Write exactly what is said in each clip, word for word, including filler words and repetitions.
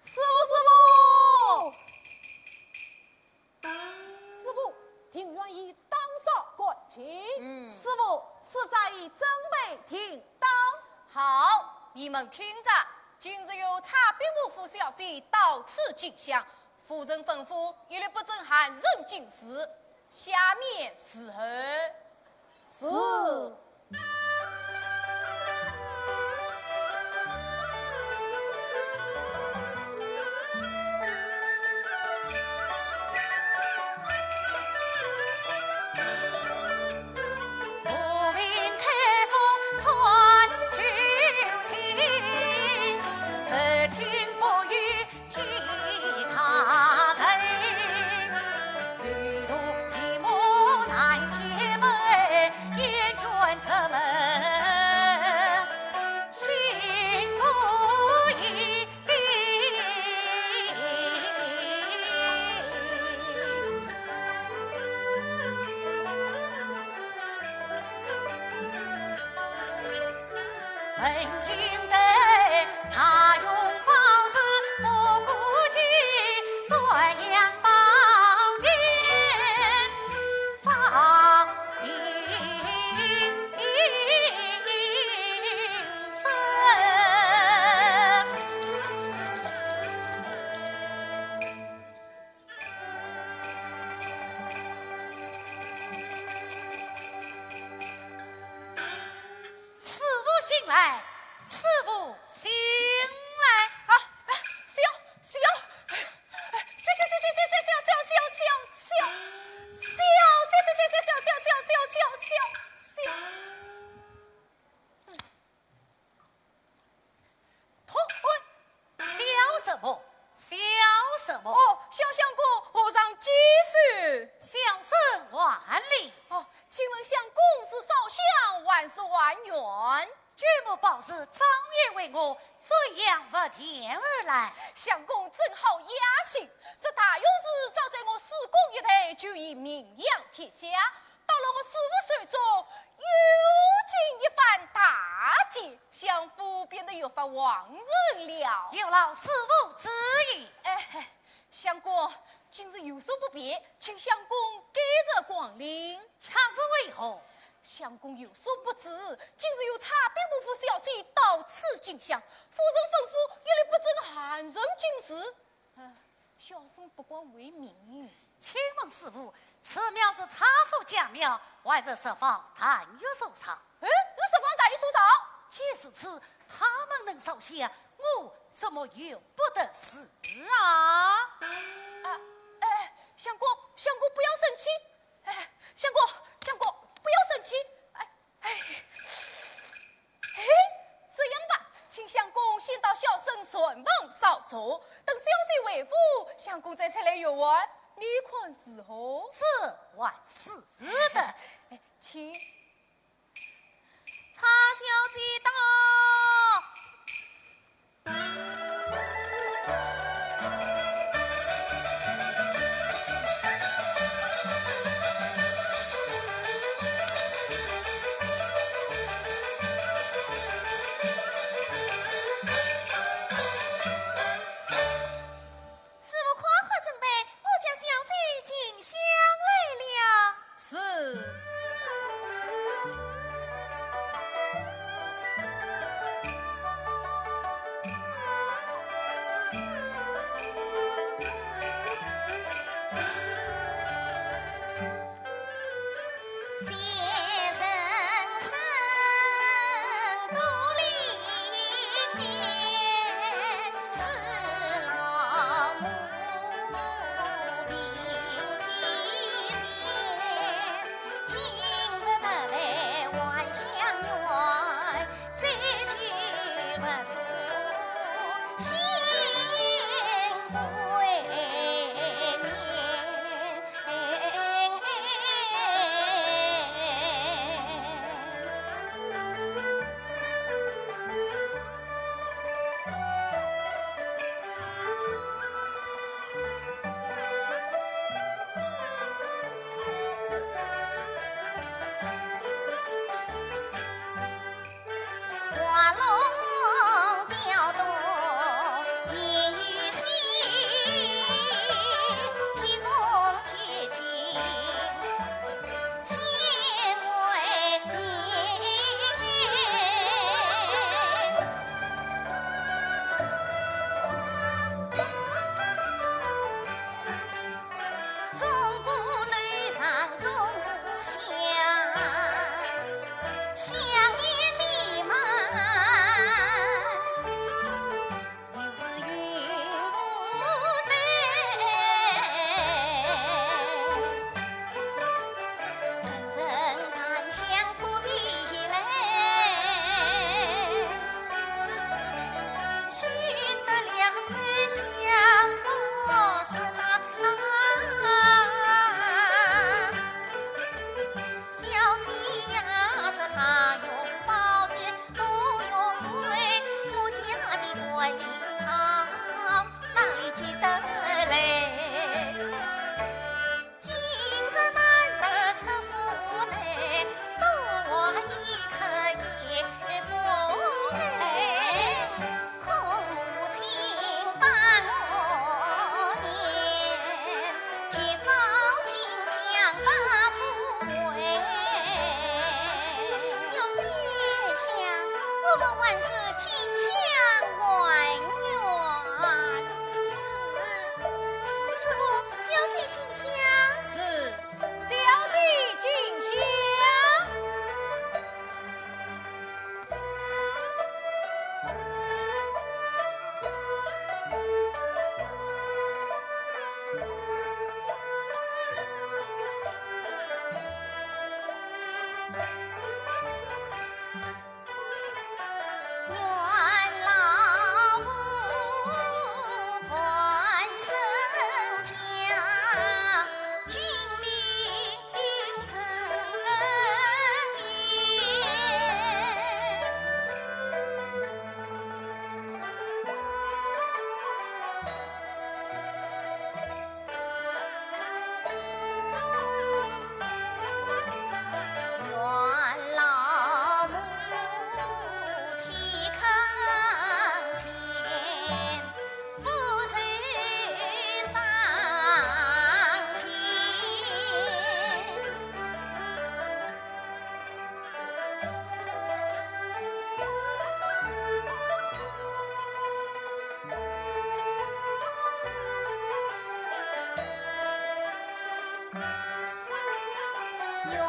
师傅，师傅！师傅，庭院已打扫干净。嗯。师傅，此宅已准备停当。好，你们听着，今日有差兵部府小姐到此进香，夫人吩咐一律不准寒人进寺，下面伺候。 是。报是张琰为我转杨佛殿而来。相公真好雅兴，这大勇士早在我师公一代就已名扬天下，到了我师父手中，又经一番打击，相府变得越发旺盛了。有劳师父之意。哎，相公，今日有所不便，请相公改日光临。 却是为何？相公有所不知，今日有差兵部府小姐到此进香，夫人吩咐一律不准下人进寺。呃，小生不敢违命。请问师父，此庙是差府家庙，还是十方大儒所造？嗯，是十方大儒所造。既如此，他们能烧香，我怎么由不得事啊？啊，哎，相公，相公不要生气。 哎，相公，相公，不要生气。哎，哎，哎，这样吧，请相公先到小生禪房烧茶，等小姐回府，相公再前来游玩，你看如何？这还是的。哎，请。 差小姐到。师父快快准备，我家小姐进香来了。是。钟，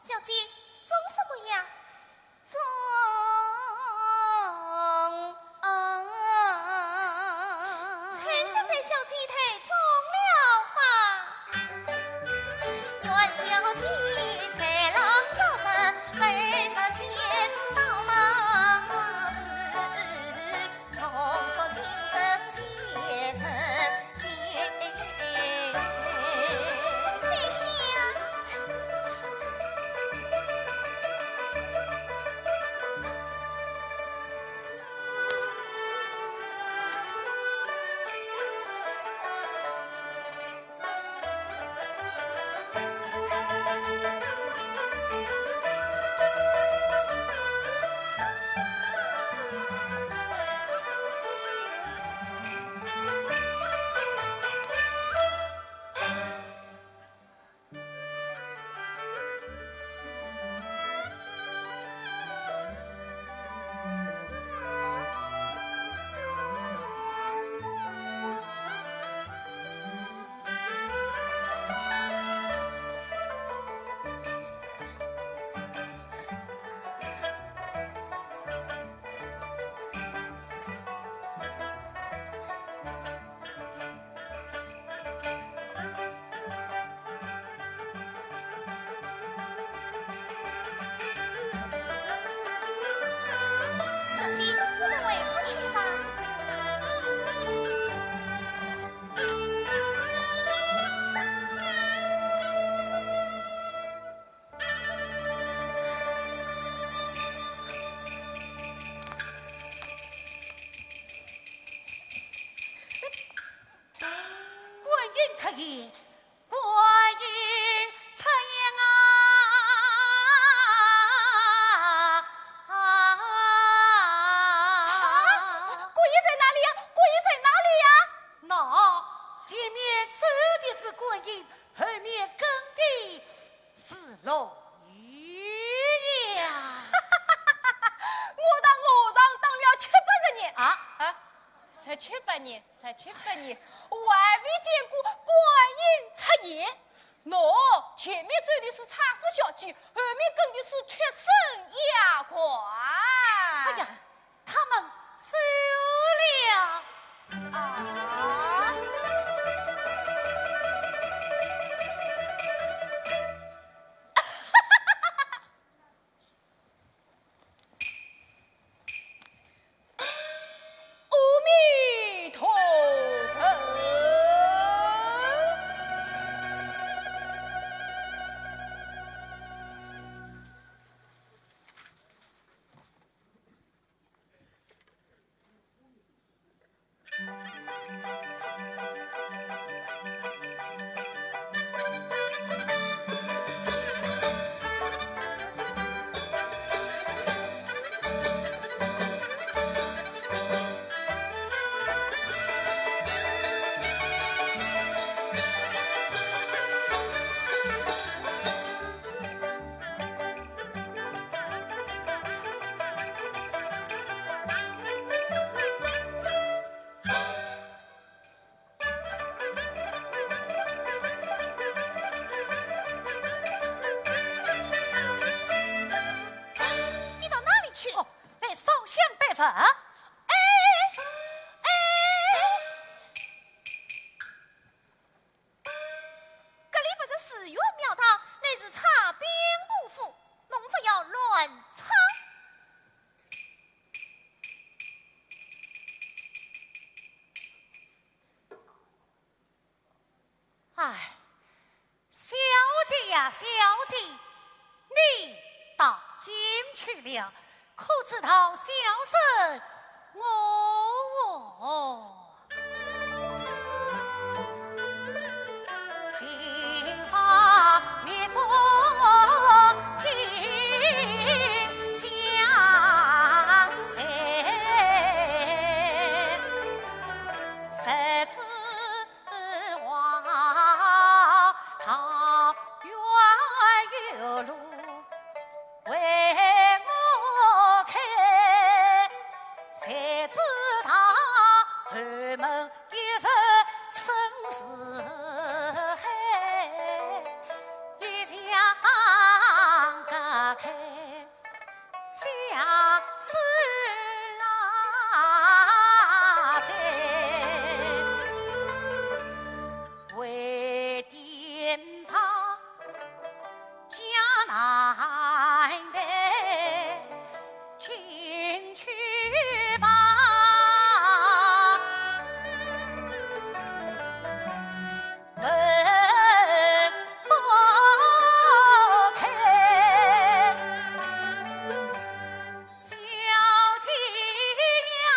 小姐，钟什么呀？钟。才想带小姐退钟了吧？ 小姐，我们回府去吧。 观音出现，观音出现啊！啊！观音在哪里呀？观音在哪里呀？喏，前面走的是观音，后面跟的是龙女呀。我到和尚当了七八十年。啊？啊，十七八年，十七八年，还未见过观音出现。喏，前面走的是差事小姐，后面跟的是贴身丫鬟。哎呀， 他们走了。啊！阿弥陀佛。 你到哪里去？哦，来烧香拜佛。哎，哎， 搿里不是寺院庙堂，乃是差兵部府，侬勿要乱闯。哎，小姐呀，小姐，你到京去了， 可知道小生我哦？带得进去吧。门不开，小姐呀，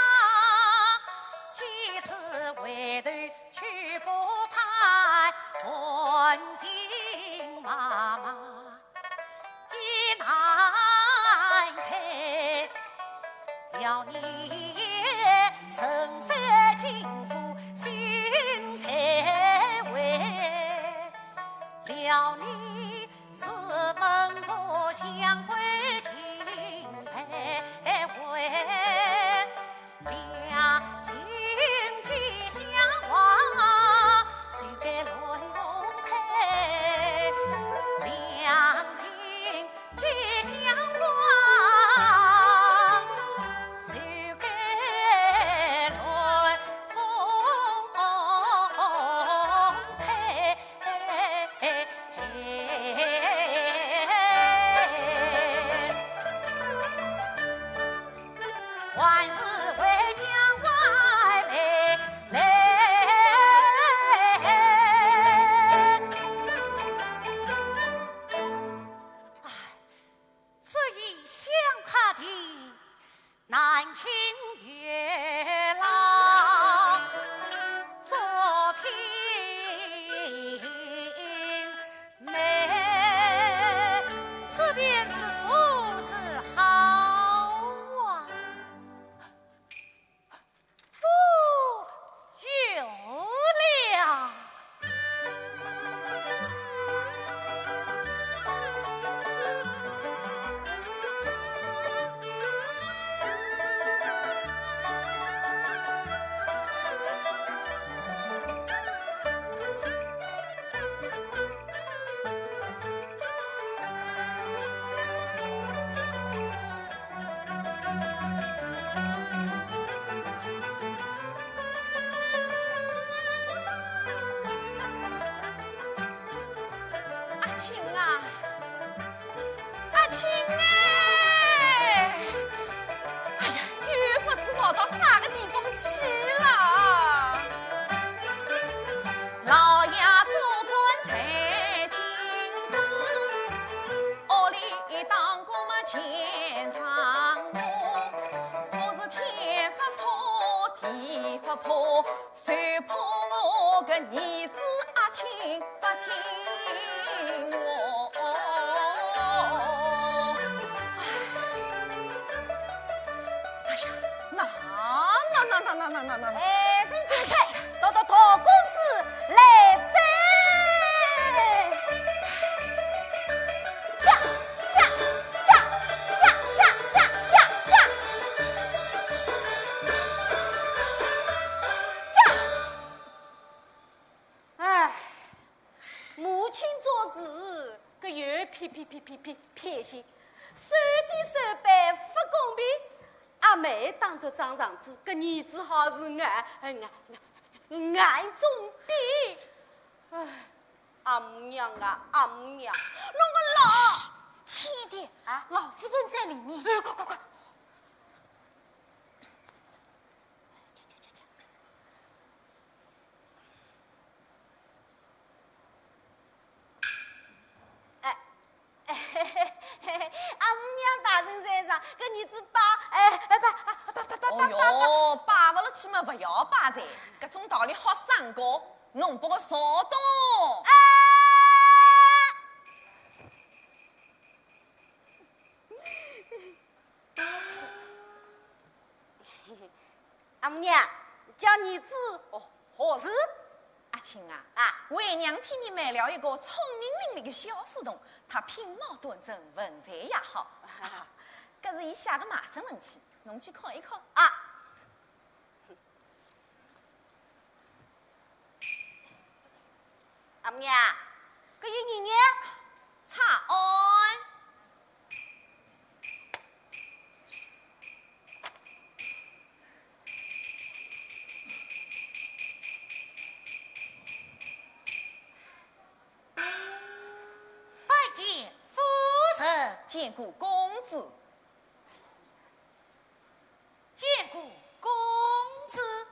几次回头 去不怕寒心妈妈的难缠，要你也深受情妇心才会，要你是本座香会敬陪会。 良心吉祥话，谁敢乱奉陪？良心吉祥话，谁敢乱奉陪？ 还是回家还没来。哎，这一想，快的难清月老，昨天 妹，这便如何是好啊？哦，有了。 阿卿啊，阿卿哎！哎呀，又不知跑到啥个地方去了。老爷做官在京都，屋里当官么钱塘路，不是天不怕地不怕， 谁怕我个儿子阿卿不听话。哎呀，那，那，那，那，那，那，那，那，哎，沈姐姐，哎呀，到，到，到公子来哉。驾，驾，驾，驾，驾，驾，驾，驾。 哎，母亲做事，搿又偏偏偏偏偏偏心，手底手板勿公平。阿妹当作装场子，搿儿子好是眼眼眼中钉。哎，阿母娘啊，阿母娘，侬个老……嘘，轻一点，啊？老夫人在里面。哎，快快快！ 哎，阿母娘大人在上，搿儿子拜，哎，哎，拜，拜，拜，拜，拜，哦哟，拜勿落去嘛，勿要拜哉，搿种道理好省个，侬拨我坐到。哎。 阿母娘，叫儿子何，何氏？阿卿啊，啊。为娘替你买了一个聪明伶俐的小书童，他品貌端正，文才也好。搿是伊写的卖身文契，侬去看一看。啊。 阿母娘，搿有人呢？查案。拜见夫见过公子。见过公子。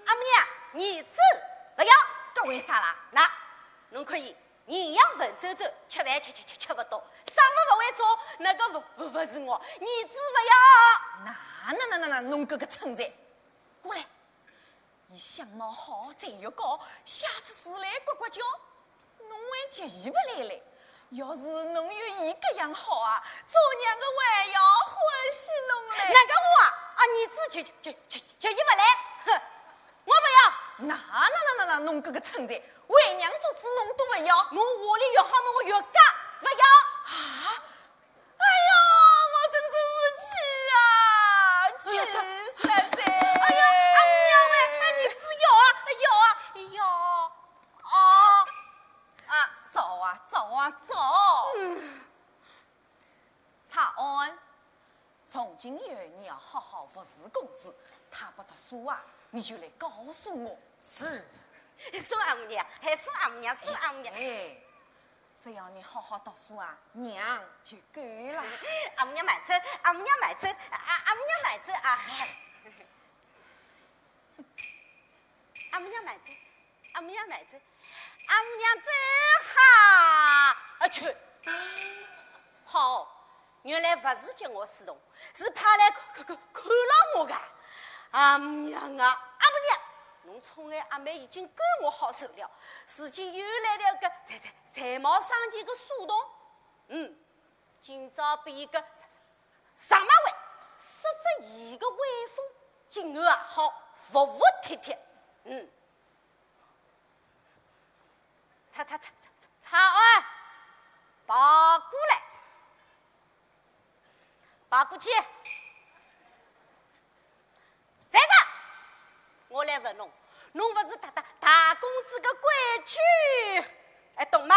阿姆娘，儿子勿要。搿为啥啦？喏，侬看伊营养勿周周，吃饭吃吃吃吃勿多，生活勿会做，那个勿勿勿是我，儿子勿要。哪哪哪哪哪，侬搿个蠢材！过来， 伊相貌好，才艺高，写出字来呱呱叫，侬还及伊勿来嘞？要是侬有伊搿样好啊，做娘个还要欢喜侬嘞。哪个我啊？啊，儿子及及及及及伊勿来？哼，我勿要。哪哪哪哪哪，侬搿个蠢材，为娘做主侬都勿要。侬话里越好嘛，我越讲勿要。啊？ 哎哟，我真正是气啊，气煞哉！哎呀，阿姆娘喂，哎，儿子要啊，要啊，要啊，啊，走啊，走啊，走！嗯。蔡安，从今以后你要好好服侍公子，他不读书啊，你就来告诉我。是。是阿姆娘，哎，是阿姆娘，是阿姆娘。哎， 只要你好好读书啊，娘就够了。阿姆娘慢走，阿姆娘慢走，啊，阿姆娘慢走啊。阿姆娘慢走，阿姆娘慢走，阿姆娘走哈。啊去，好，原来勿是接我书童，是派来看看看看牢我个。阿姆娘啊，阿姆娘，侬宠爱阿妹已经够我好受了，如今又来了个才才 才貌双全个书童。嗯，今朝拨伊个上马威，失了伊个威风，今后也好服服帖帖。嗯。蔡蔡蔡蔡蔡安，跑过来，跑过去。 站着！我来问侬，侬勿是大大大公子个规矩，还懂吗？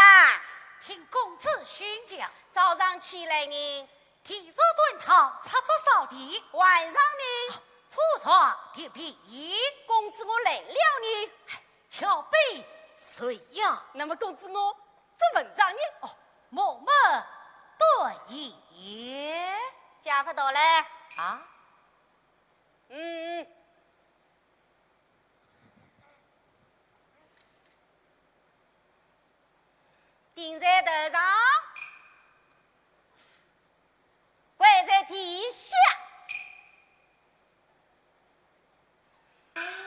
听公子宣讲。早上起来呢？提着短汤，擦桌扫地。晚上呢？铺床叠被。公子我累了呢？敲杯睡呀。那么公子我做文章呢？哦，默默读也。借勿到嘞。啊？ 嗯。顶在头上，跪在地下。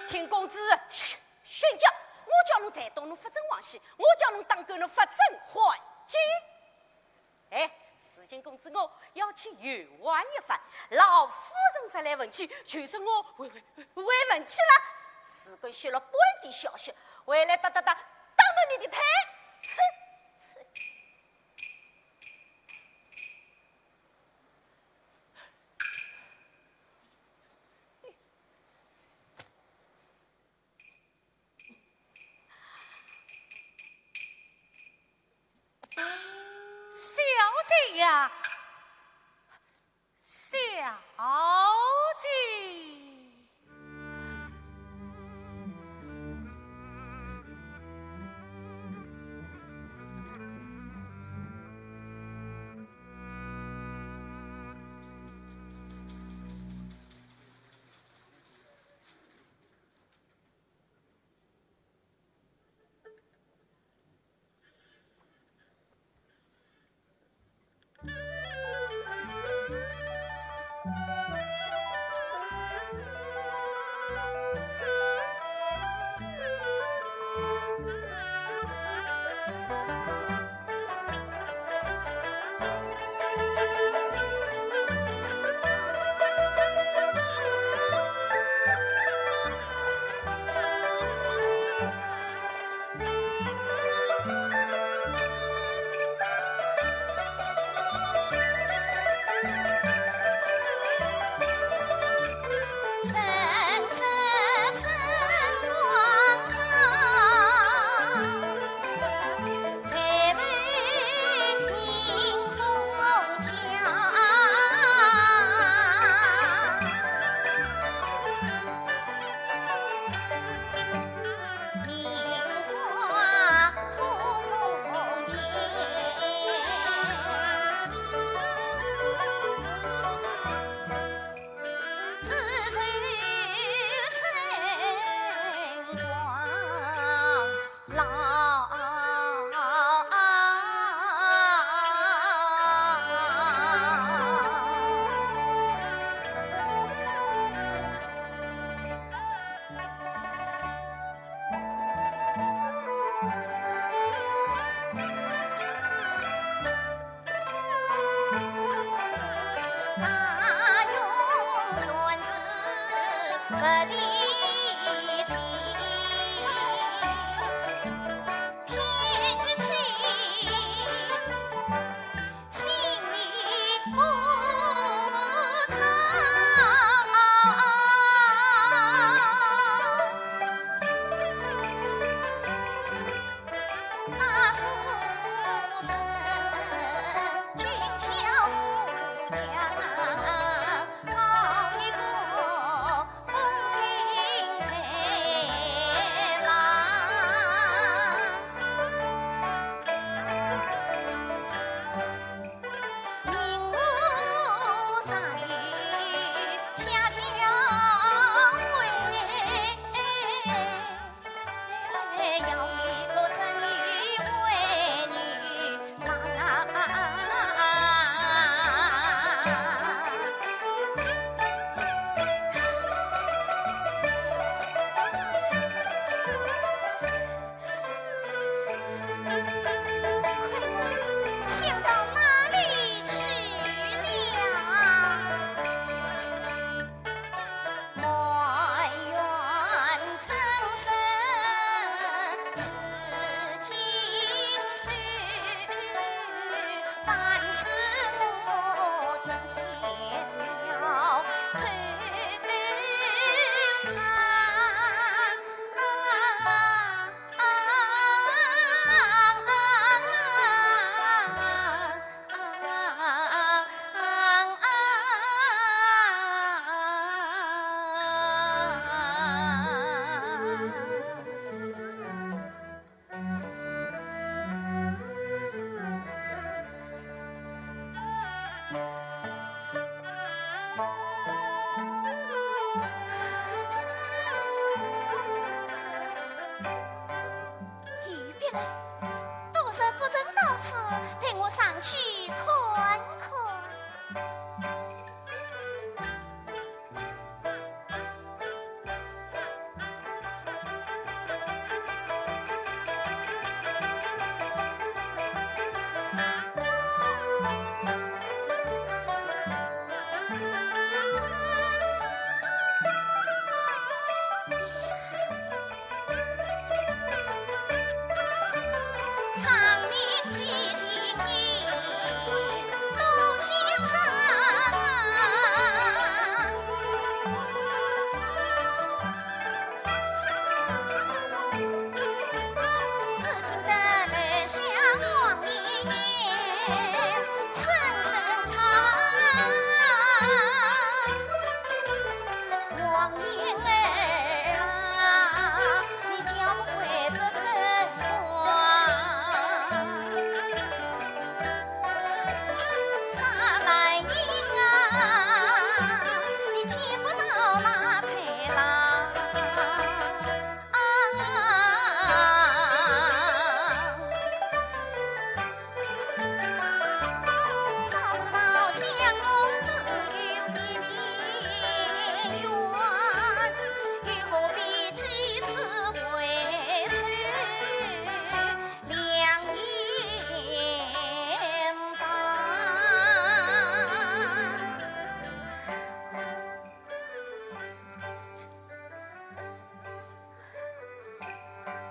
听公子宣宣讲，我叫侬才懂侬勿准忘记，我叫侬当官侬勿准还击。 哎，如今公子我要去游玩一番，老夫人才来问起，就说我回回回回问起了。如果歇了半点消息，回来打打打打断你的腿。哼！小姐呀，小姐。多日不曾到此，待我上去看看。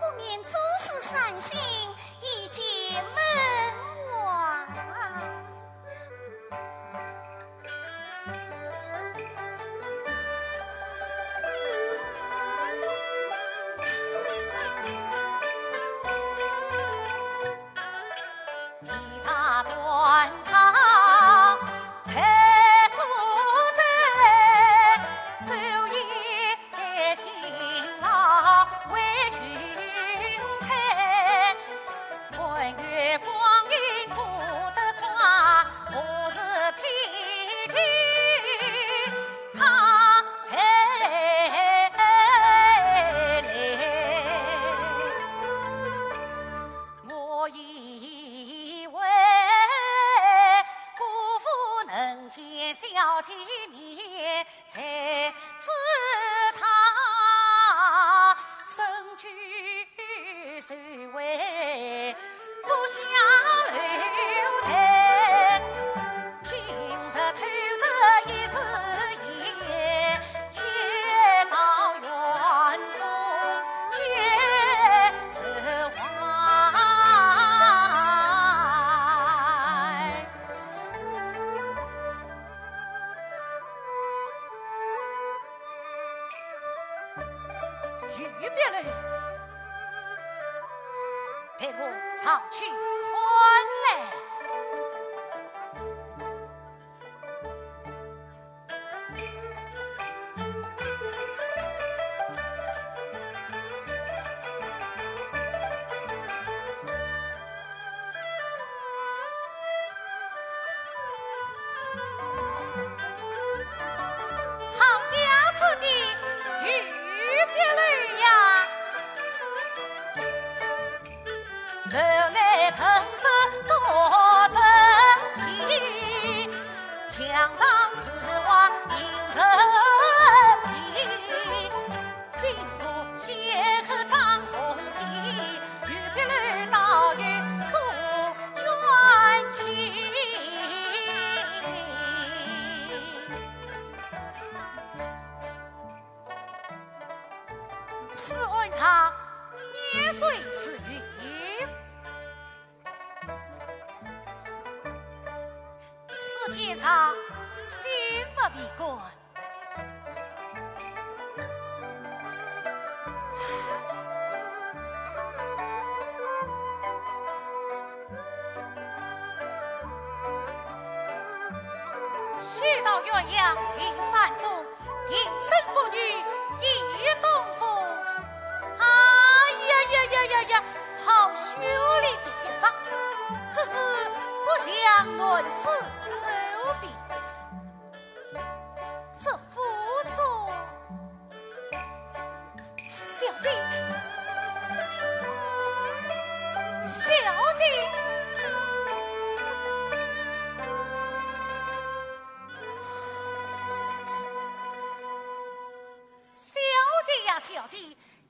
不免诸事散心，一见门外。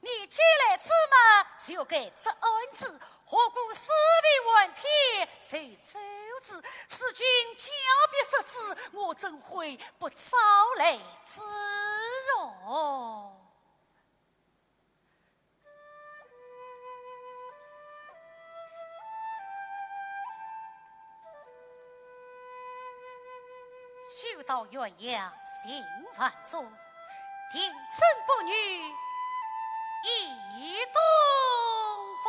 你既来此嘛，就该这案子，何故尸位还撇就走之？如今交臂失之，我怎会不招来之哦？ 休道元阳姓樊宗，定真不女易东风。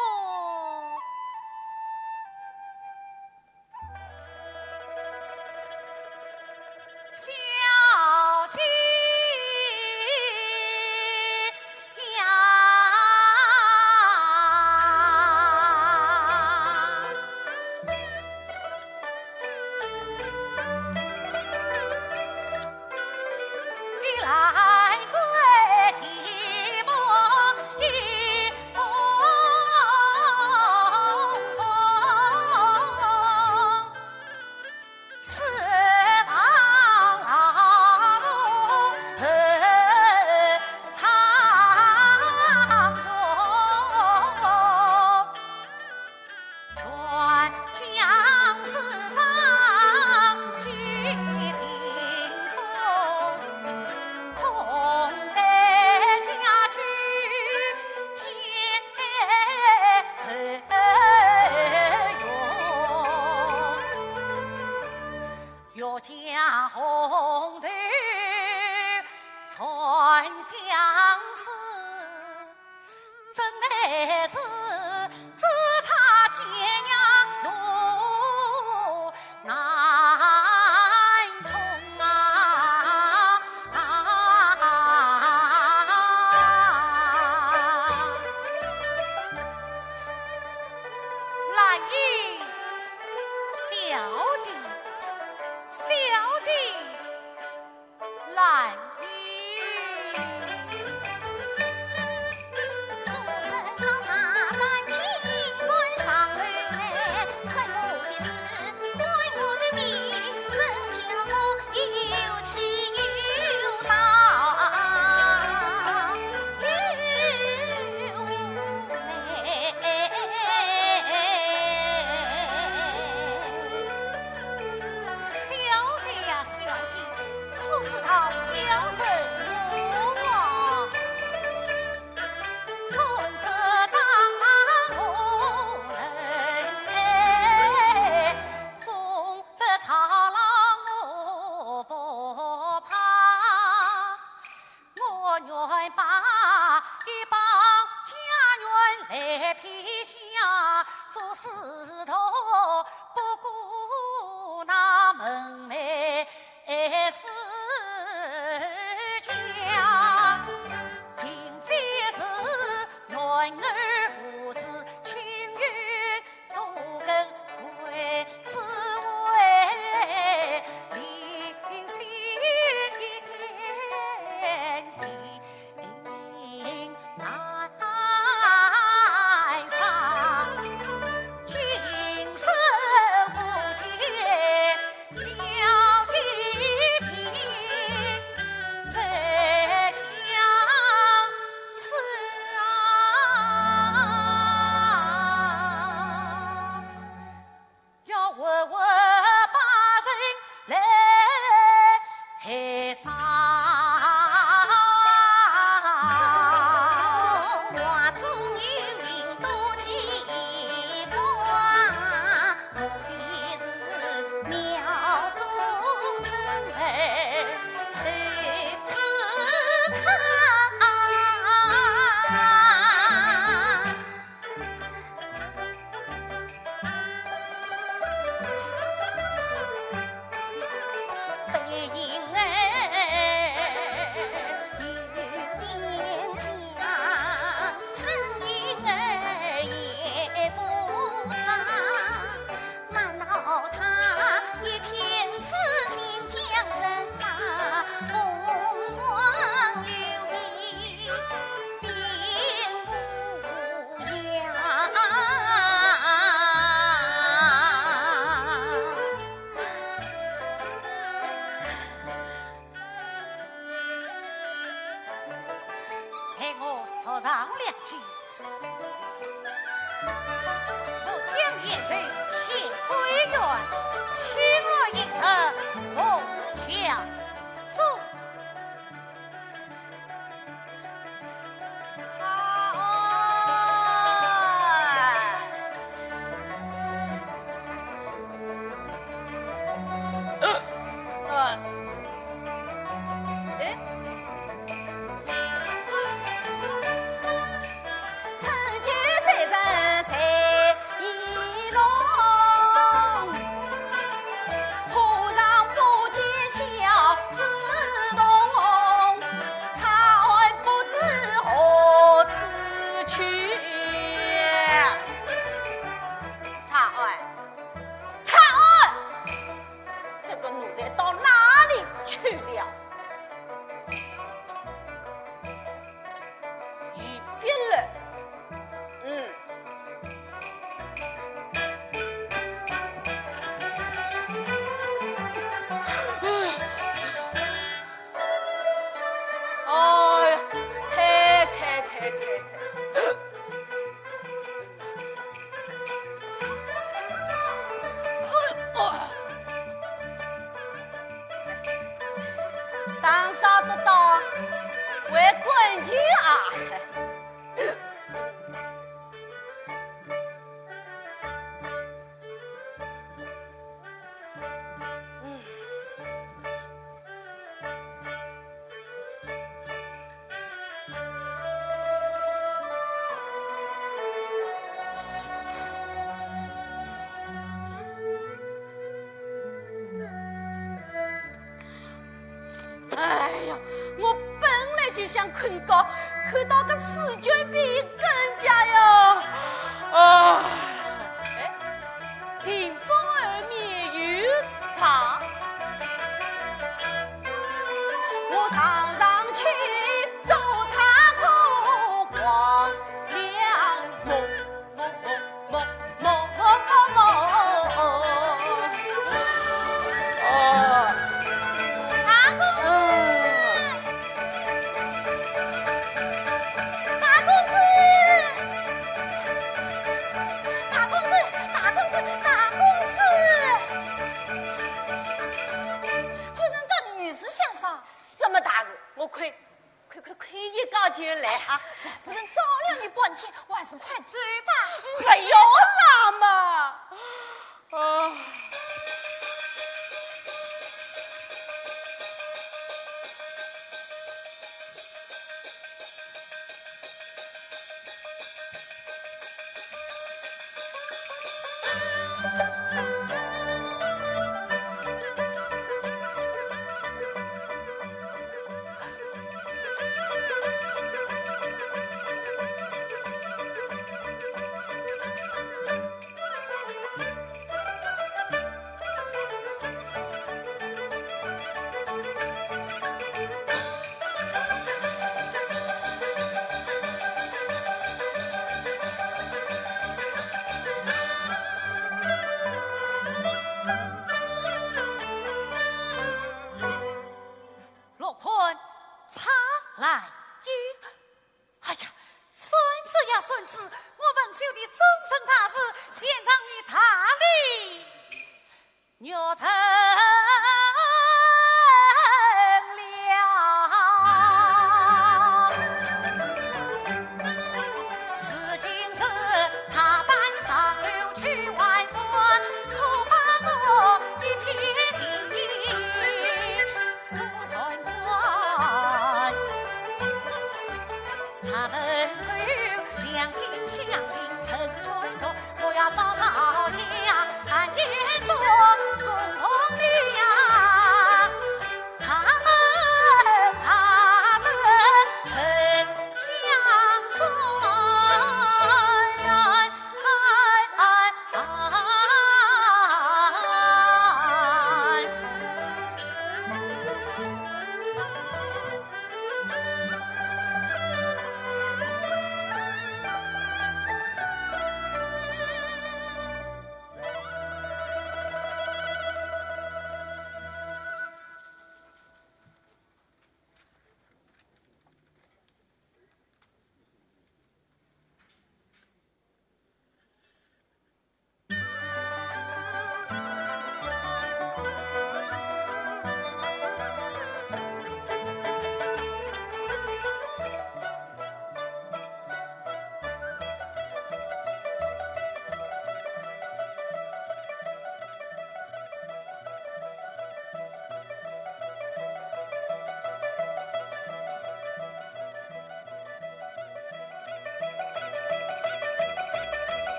小姐呀，你来过寂寞的东风。 四方劳碌唱穷，全将世上几经风，空对家居添愁容。 欲将红豆传相思，怎奈是只差天涯路难通啊！ 兰姨，小姐，小姐，兰姨。小姐呀，小姐，可知道小人我啊？两句。我将言在乾坤院，请我一日奉教宗。 长安，长安，这个奴才到哪里去了？ 一边来。嗯。哎呀，啐啐啐啐啐。 打扫得到，为官求啊。嗯。 哎呀，我本来就想困觉，看到个试卷比更加呀，啊！哎，屏风后面有床，我上上去做他个光亮梦。 大公子，大公子，大公子，大公子，大公子！夫人，这女是想啥？什么大事？我看 快快快，一告就来啊！夫人找了你半天，我还是快走吧。还要拉吗？啊！陆坤，茶来饮。哎呀，算子呀算子，我文秀的终身大事，先让你大礼。 玉成了。如今是他单上楼去还山，可把我一片心意诉算转。 若能够两心相印成眷属，我要早早下寒天做共同的呀。他们，他们成相随。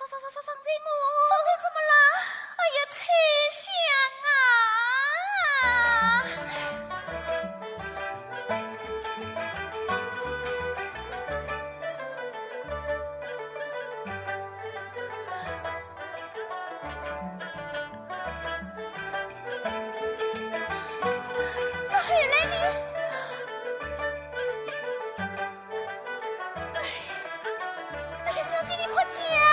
放，放，放，放开我！放开怎么了？哎呀，秋香啊！那后来呢？ 哎呀，小姐，你快讲啊！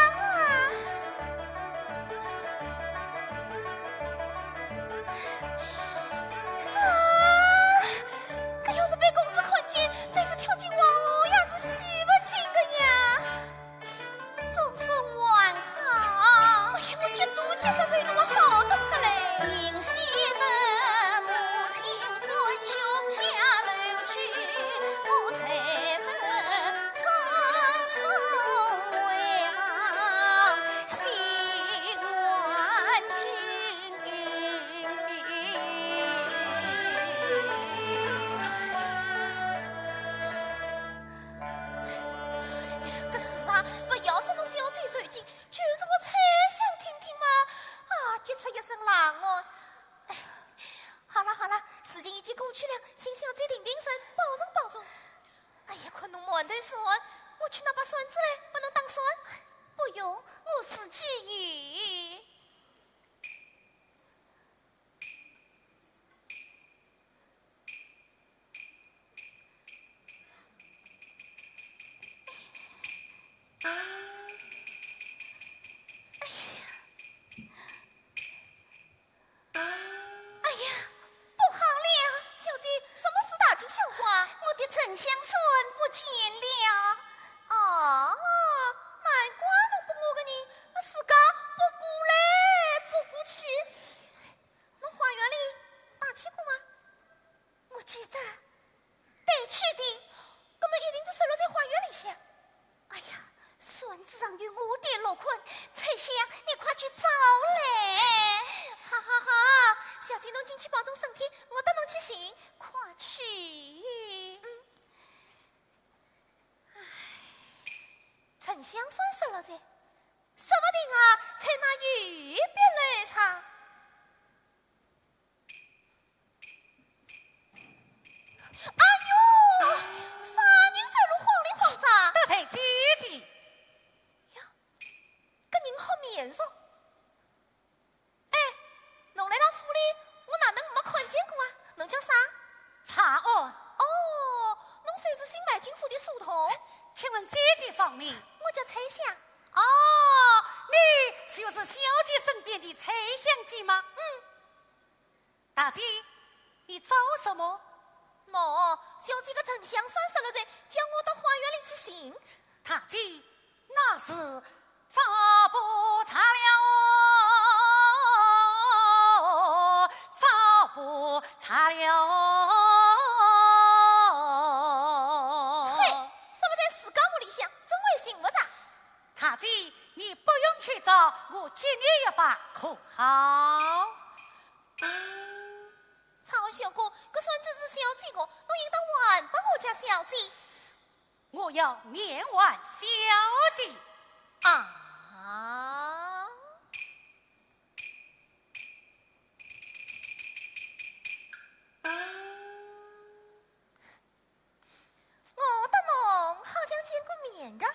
啊，搿要是被公子看见，算是跳进黄河，也是洗勿清的呀。总算还好。哎呀，我急都急煞，才那么好得出来。搿事啊，勿要说侬小姐受惊，就是我秋香听听嘛，啊，急出一身冷汗。哎，好了好了，事情已经过去了，请小姐定定神，保重保重。哎呀，看侬满头是汗，我去拿把扇子来，帮侬打扇。不用，我自己有。 哎呀，不好了！小姐，什么事大惊小怪？我的沉香扇不见了。哦，难怪侬拨我个人，自家拨过来拨过去。侬花园里带去过吗？ 我记得，带去的。搿么一定是散落在花园里向。哎呀，扇子上有我的落款，秋香，你快去找来。好好好，小姐侬进去保重身体，我搭侬去寻，快去。嗯。唉，沉香扇散落在，说不定啊，在那有别楼上。 哎哟，啥人走路晃里晃张？得罪姐姐。呀，搿人好面熟。哎，侬来到府里，我哪能没看见过啊？侬叫啥？查案。哦，侬就是新买进府的书童。请问姐姐芳名？我叫秋香。哦，你就是小姐身边的秋香姐吗？嗯。 大姐，你找什么？喏，小姐个沉香扇散落在，叫我到花园里去寻。大姐，那是找不着了哦，找不着了哦。啐，说勿定自家屋里向，怎会寻勿着？大姐，你不用去找，我借你一把可好？ 查案小哥，搿扇子是小姐个，侬应当还拨我家小姐。我要面还小姐。啊？我搭侬好像见过面个。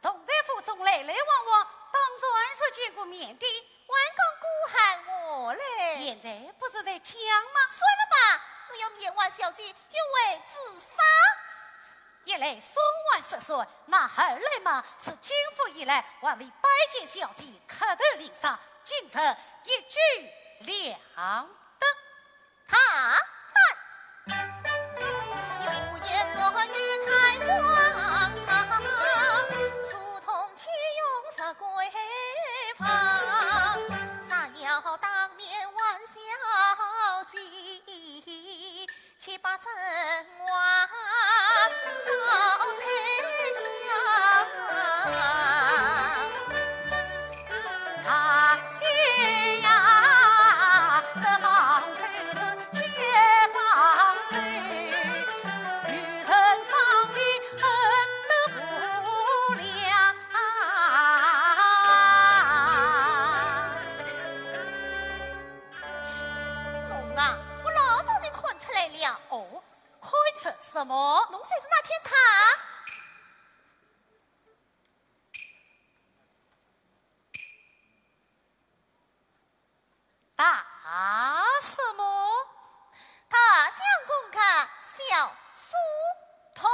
同在府中来来往往，当然是见过面的。还讲过闲话嘞。现在不是在讲吗？算了吧，我要面还小姐，欲为仔啥？一来双还失算，那二来嘛，是进府以来还未拜见小姐，磕头领赏，今日一举两得。 大胆！你胡言乱语太荒唐，书童岂容这鬼方？若要当面还小姐，且把真话告在下。 大姐呀，得放手是且放手，女人方面恨得无量。什么？侬算是哪天他？大什么？大相公家小书童。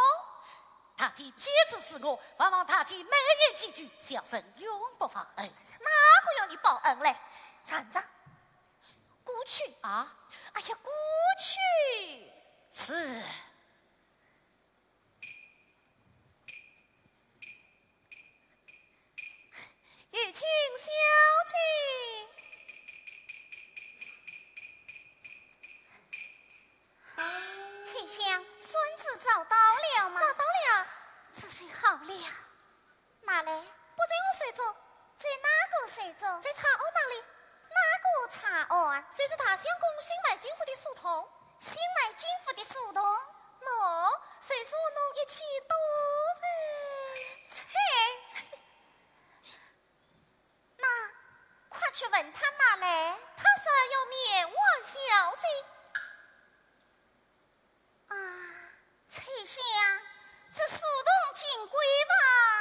大姐既知是我，还望大姐美言几句，小生永不忘恩。哪个要你报恩嘞？站着。过去。啊？哎呀，过去。是。 有请小姐。翠香，孙子找到了吗？找到了。这就好了。哪里？不在我手中。在哪个手中？在茶案那里。哪个茶案？就是大相公新买金服的书童。新买金服的书童？喏，就是我侬一起到的。切！ 那，快去问他拿来。他说要面还小姐。啊，翠香，这书童金贵吧？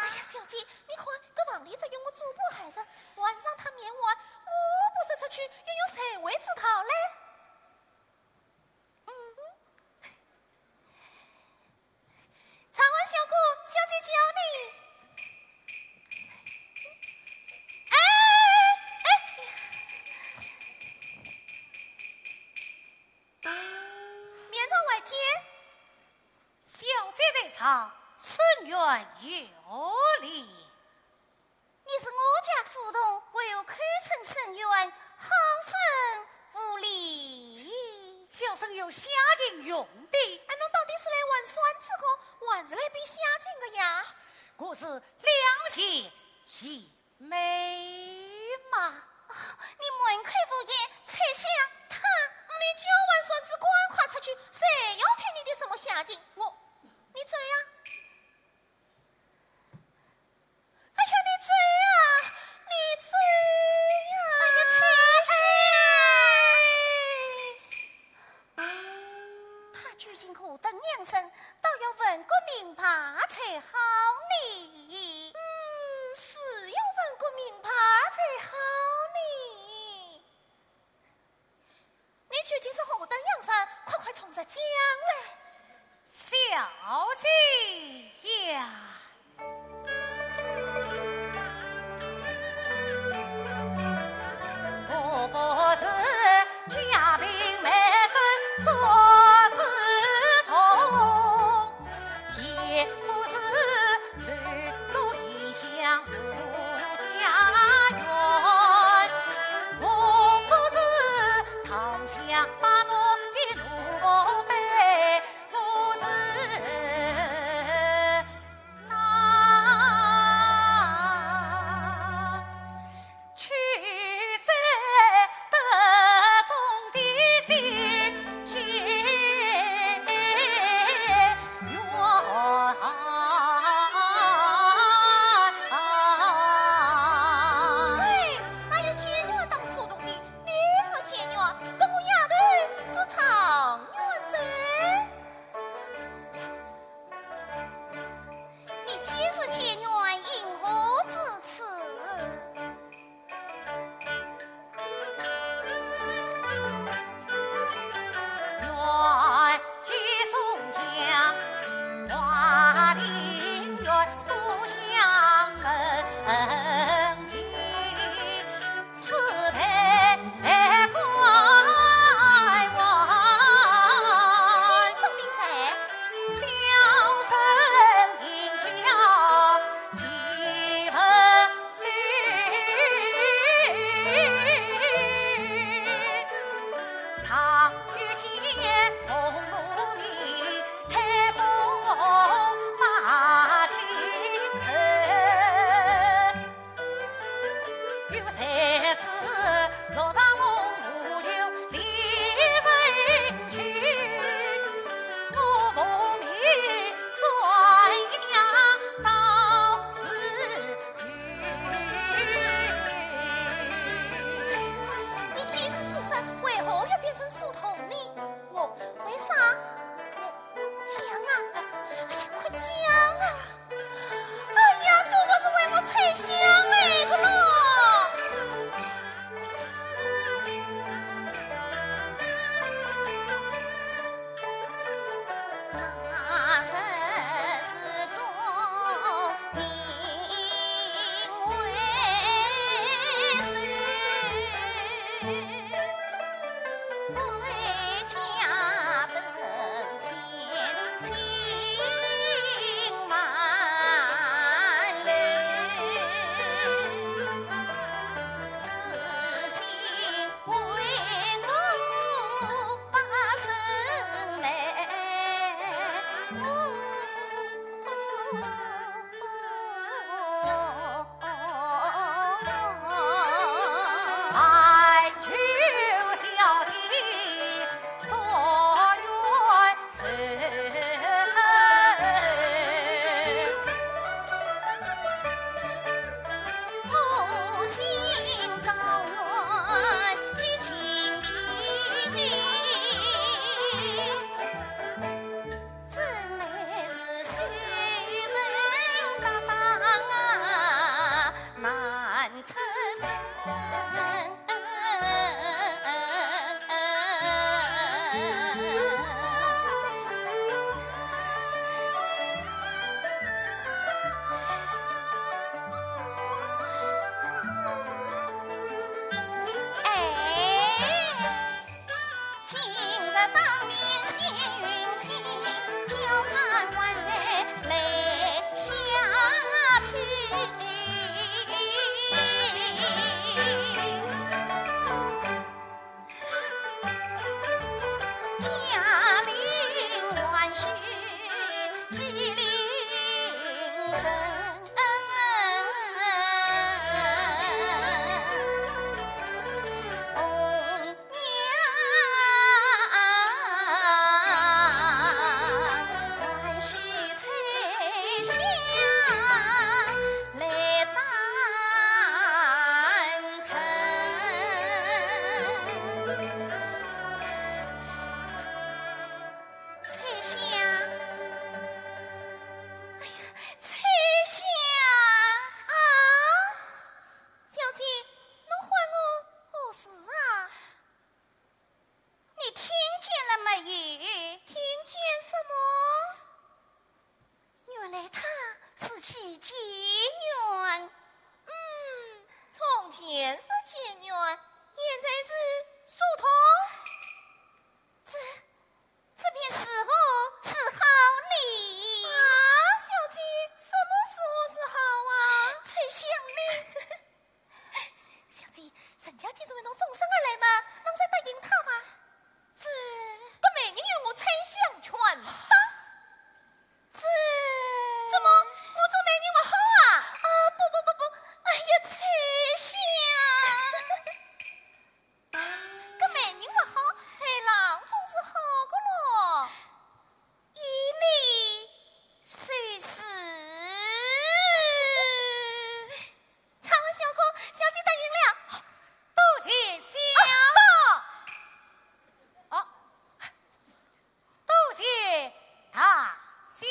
哎呀，小姐，你看，这房里只有我主仆二人，晚上他面还，我不是出去，又有谁会知道嘞？ 嗯。茶案相公，小姐叫你。哎，哎。面朝外间。小姐在上，沈园有礼。 你是我家书童，为何口称沈园，好生无礼？小生有下情容禀。哎，侬到底是来还算子个，还是来禀下情个呀？我是两全其美嘛。哦，你满口胡言，翠香，他，你交还算子，赶快出去，谁要听你的什么下情？我，你走呀。 哎呀，你走呀，你走呀！哎呀，翠香！他究竟何等样人，倒要问个明白才好呢。嗯，是要问个明白才好呢。 你究竟是何等样人？快快从实讲来。小姐呀，我不是家贫美身做书童，也不是流落异乡无家园，我不是讨乡把奴的奴婢，我是那陈家既是为侬终身而来嘛，侬再答应他吧。这，搿媒人与我拆箱全当。这，怎么，我做媒人勿好啊？啊，不不不不，哎呀，拆箱。搿媒人勿好，拆郎总是好个咯。依你说是？唱完小歌，小姐答应了。多谢小……哦，多谢大姐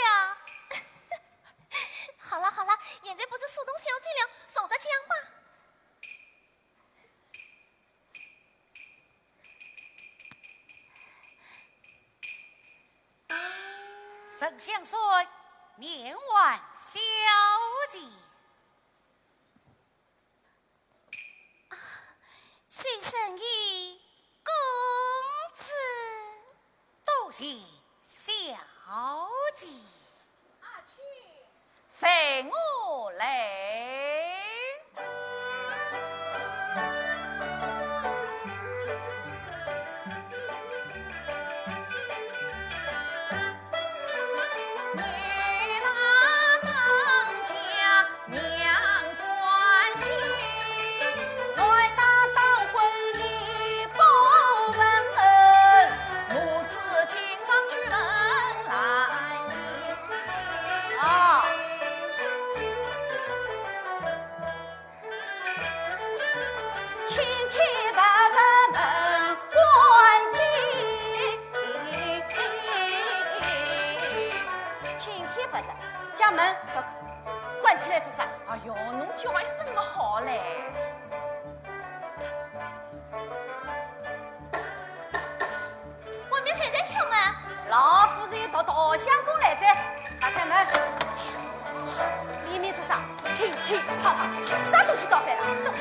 呀。好了好了，现在不是苏东小姐了，坐着讲吧。 丞相说，面还小姐。啊，谢神医公子。多谢小姐。阿卿。 随我来。啊。青天白日门关紧。青天白日，将门关起来做啥？哎哟，侬叫一声么好嘞。 外面谁在敲门？老夫人有道道相公来哉，打开门。里面做啥？乒乒乓乓，啥东西倒翻了？走。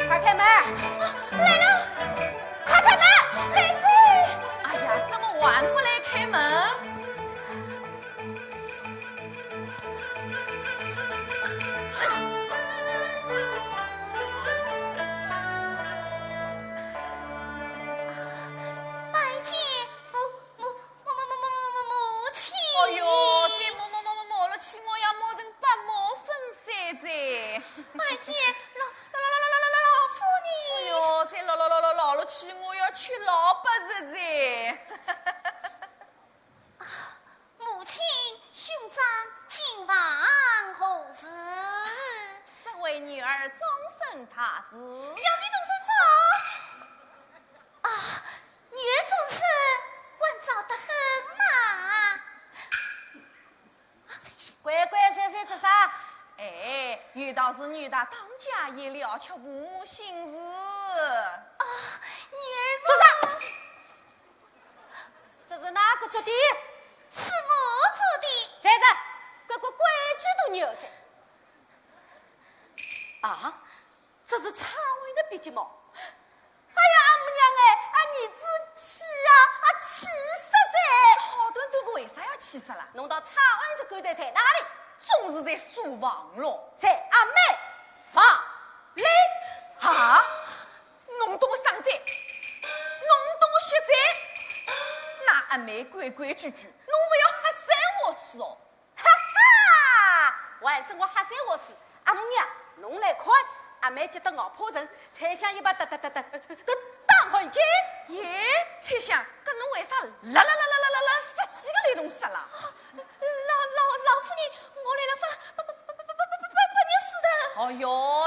快开门！来了，快开门，来哉！哎呀，怎么还不来开门？ 拜见母，母，母，母，母，母，母，母亲。哎哟，这磨磨磨磨磨了起，我要磨成白磨粉碎哉。拜见老，老，老，老，老，老，老夫人。哎哟，这老，老，老，老，老了起，我要吃老八日哉。 啊，母亲兄长，近房何事？这位女儿终身大事。小姐终身早。啊，女儿终身，还早得很呐。乖乖睡睡做啥？哎，有道是女大当嫁衣，料却父母心事。啊，女儿做啥？ 这是哪个做的？是我做的。站着，乖乖，规矩都没有的。啊，这是差人的笔迹么？哎呀，阿母娘哎，啊，儿子气啊，啊，气煞哉！好端端个为啥要气煞啦？侬道差人的棺材在哪里？总是在书房咯。在阿妹房里。啊？ 侬懂我伤哉，侬懂我血债，那阿妹规规矩矩，侬勿要瞎三话四哦。哈哈，还是我瞎三话四。阿母娘，侬来看，阿妹急得咬破唇，拆箱一把哒哒哒哒，都打开去。耶，拆箱，搿侬为啥啦啦啦啦啦啦啦十几个来动煞啦？ 老，老，老夫人，我来了发，发，发，发，发，发，发，发热水头。哦哟，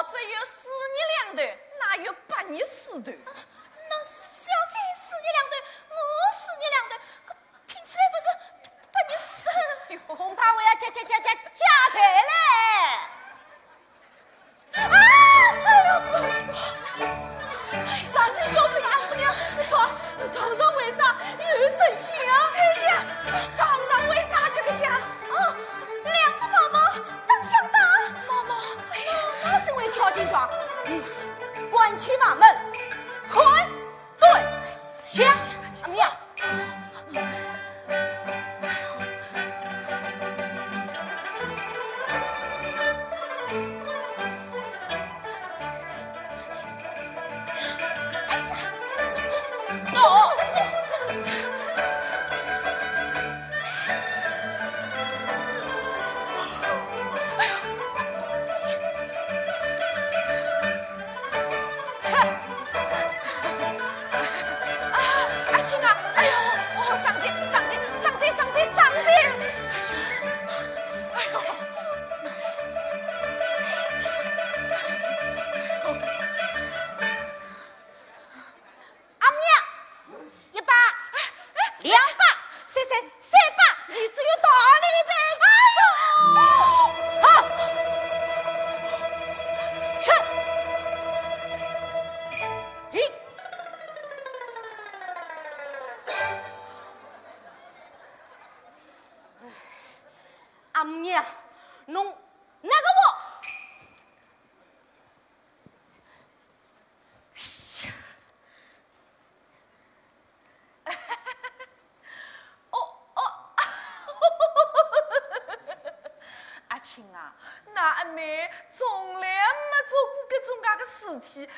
只有水热两头，哪有发热水头？那小姐水热两头，我水热两头，搿听起来勿是发热水头。恐怕我要加，加，加，加，加倍嘞。 啊！哎呦，上天叫声阿母娘，床，床上为啥有声响？猜想，床上为啥这个响？哦，两只猫猫打相打。猫猫，哎呀，那真会跳进床。嗯，关起房门，看。 对，行，阿姆呀。娘，侬那个我，哎呀，哦哦，阿庆啊，㑚阿妹从来没做过搿种介个事体，难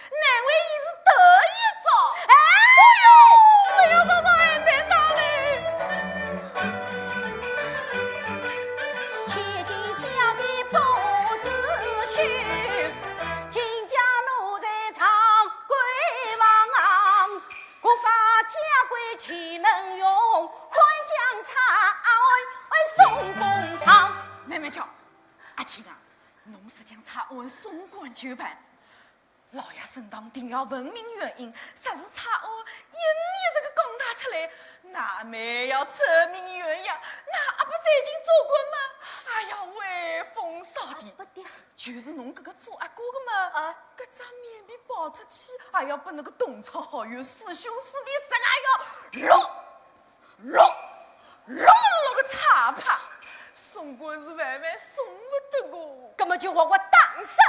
为伊是头一遭。哎，哎呦，勿要勿要，哎，别打嘞！千金小姐不知羞，今朝奴才唱闺房，国法家规岂能容，快将差案送公堂。慢慢叫，阿庆啊，侬实梗差案送官就办。 老爷升堂定要问明原因，若是差案，硬要搿个讲大出来，㑚阿妹要臭名远扬，㑚阿爸最近做官嘛，哎呀，威风扫地。啊，不对。就是侬搿个做阿哥个嘛，啊。搿张面皮跑出去，还要拨那个同窗好友、师兄师弟啥个要落落落落个差派，送官是万万送勿得个。搿么就活活打死。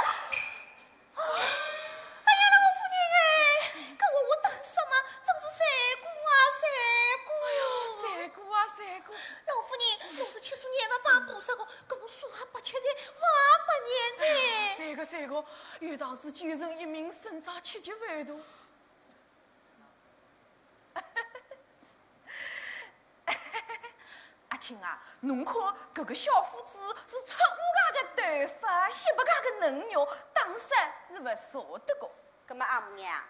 哎呀，老夫人哎，搿活活打死嘛，真是罪过啊，罪过！哎呦，罪过啊，罪过！老夫人，侬是七十年勿拜菩萨个，搿么算也八七岁，勿拜年哉。哎呀，罪过，罪过，有道是救人一命胜造七级浮屠。 阿庆啊，侬看搿个小伙子是出乌家个头发，洗白家个嫩肉，打死是勿舍得个。葛末阿姆娘，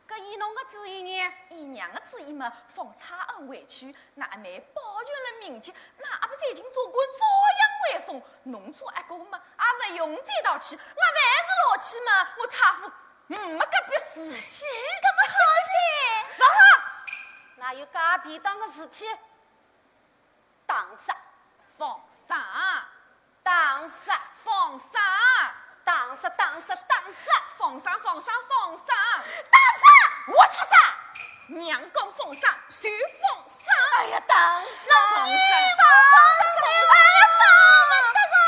搿依侬个主意呢？依娘个主意嘛，放差案回去，㑚阿妹保全了名节，㑚阿爸最近做官照样威风，侬做阿哥嘛，也勿用再淘气，我万一是淘气嘛，我差夫 嗯，没隔壁事体。搿么好哉。勿好，哪有介便当个事体？打死。放生。打死。放生。打死，打死，打死。放生，放生，放生。打死。我出生。娘讲放生，就放生。哎呀，打死。放生。放生，放生，放生，放生。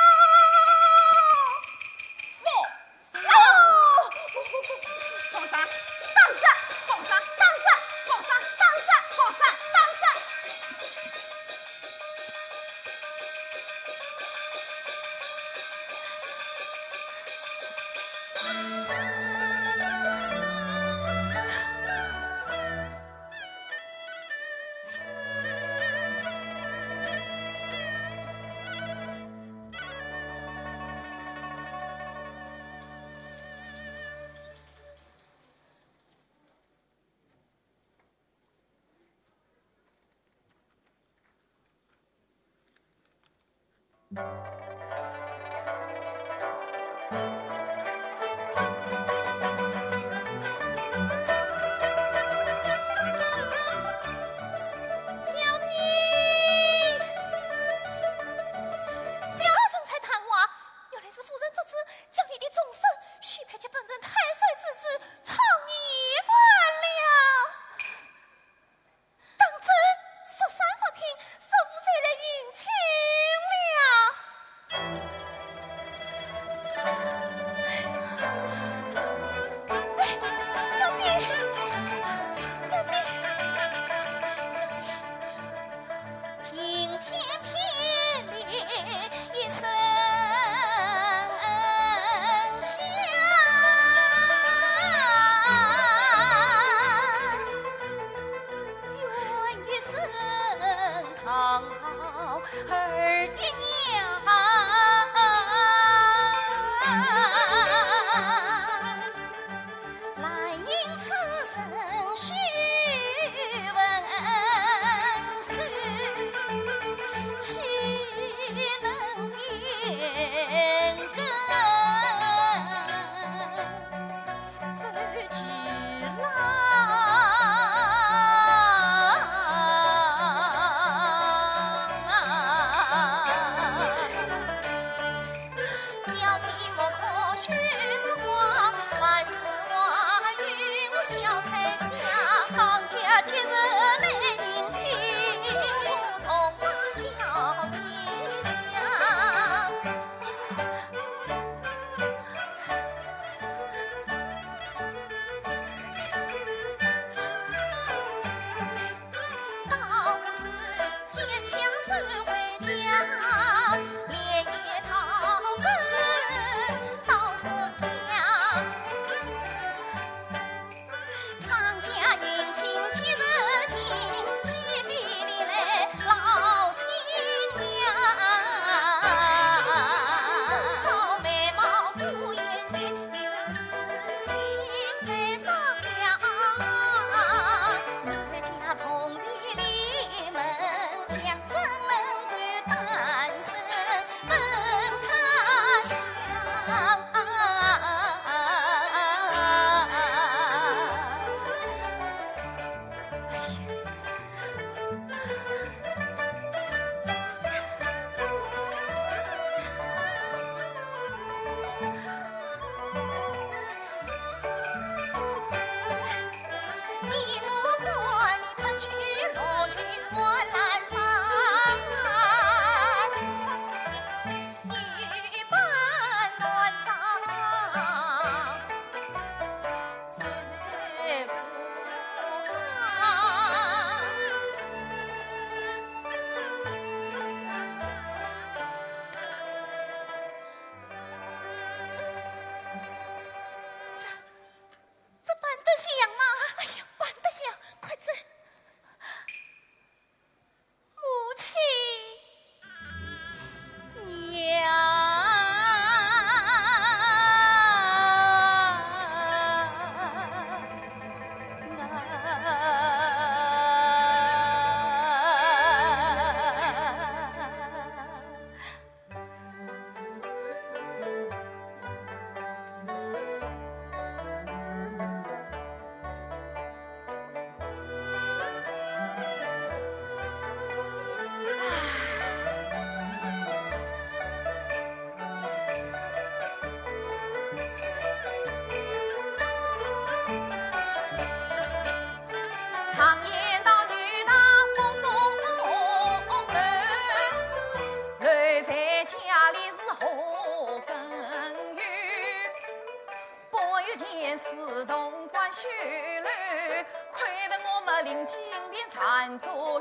放 放生，打死，放生，打死，放生，打死，放生，打死。小姐，小姐，人才谈话，原来是夫人作主，将你的终身许配给本镇太守之子， 唱一番了。当真？十三发拼，十五岁来迎亲了。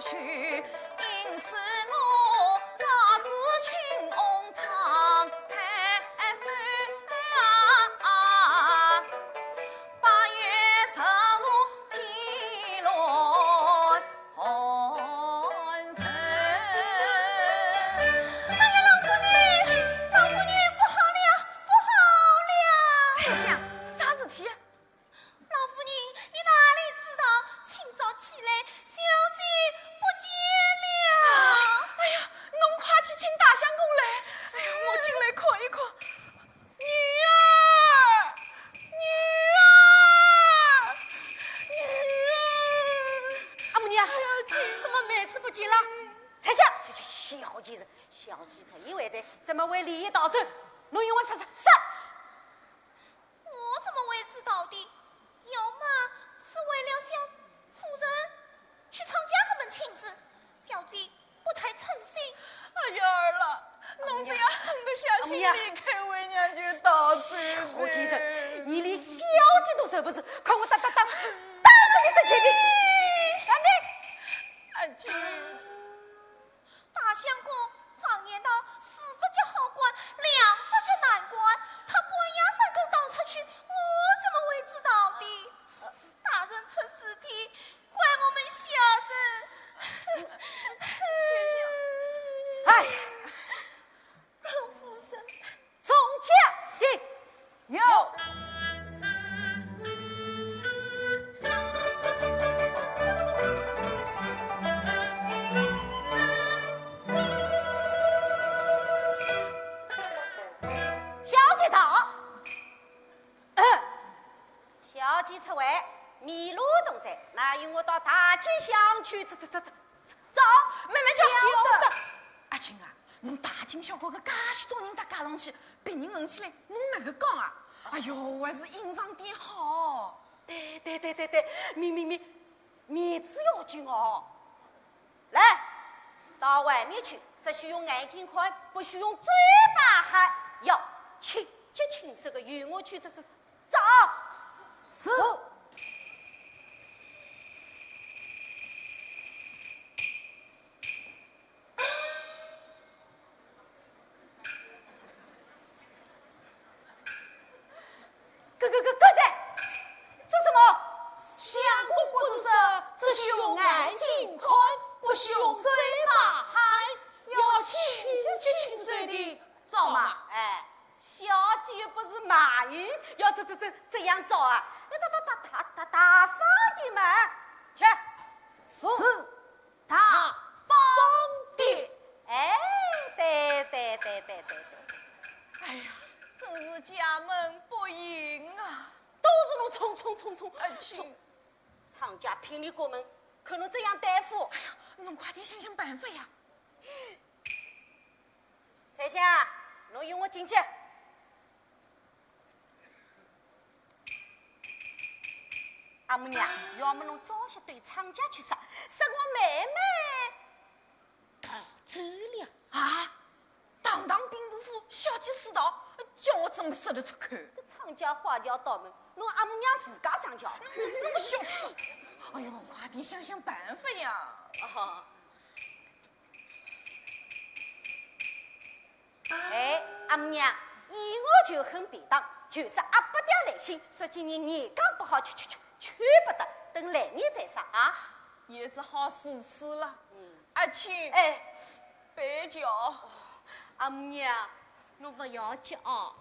去，因此我拿仔青红长台手啊，八月十五祭落寒神。哎呀，老夫人，老夫人，不好了，不好了！彩霞，啥事体？ 老夫人，你哪里知道，清早起来，小姐不见了。哎呀，侬快去请大相公来。哎呀，我进来看一看。女儿，女儿，女儿。阿姆娘，哎呀，这怎么妹子不见了？彩霞，小贱人，小姐怎么会在，怎么会连夜逃走？侬与我说说，说。 我怎么会知道的？要么是为了想夫人去参加我们亲事，小姐不太称心。哎呀，儿啊，侬这样狠得下心离开为娘舅逃走的。小贱人，你连小姐都认不得，看我打打打，打死你这贱婢！赶紧！阿姐。 大相公常言道，四只脚好关，两只脚难关。他半夜三更逃出去，我怎么会知道的？大人出事体，怪我们下人。哎，老夫人。众将，有。 小姐到。小姐出外，迷路同在，那与我到大街上去，走，走，走，走。 走，慢慢叫。晓得。阿庆啊，侬大惊小怪个，介许多人搭街上去，别人问起来，侬哪个讲啊？哎哟，还是隐藏点好。对，对，对，对，对，面，面，面，面子要紧哦。来，到外面去，只许用眼睛看，不许用嘴巴喊，要清洁清爽个与我去，走，走，走。 是。搿，搿，搿，搿在做什么？相公不是说，只许用眼睛看，不许用嘴巴喊，要清洁清爽的，照嘛。哎， 小姐又不是卖艺，要这，这，这，这样照啊？要大，大，大，大，大，大方点嘛。去。是。大方点。哎，对，对，对。哎呀，真是家门不幸啊。都是侬冲，冲，冲，冲，哎，去。冲。常家聘你过门，可侬这样对付。哎呀，侬快点想想办法呀。 彩霞，侬与我进去。阿姆娘，要么侬早些对常家去说，说我妹妹逃走了。啊？堂堂兵部府小姐私逃，叫我怎么说得出口？搿常家花轿到门，侬阿姆娘自家上轿。侬个小子！哎呦，快点想想办法呀！哦。 哎，阿姆娘，依我就很便当，就是阿伯爹来信，说今年年羹不好吃，吃，吃，吃不得，等来年再说啊。也只好如此了。嗯。阿庆。哎。备酒。阿姆娘，侬勿要急啊。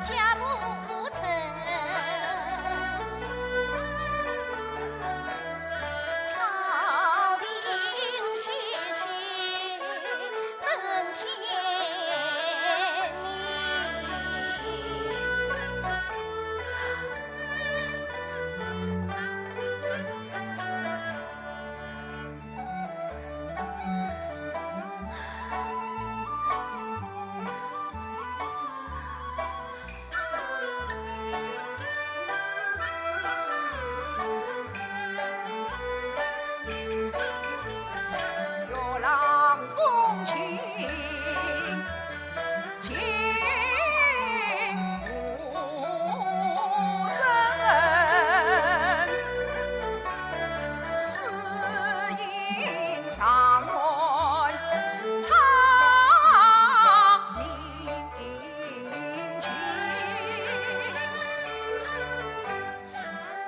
脚步沉，草亭歇歇等天明。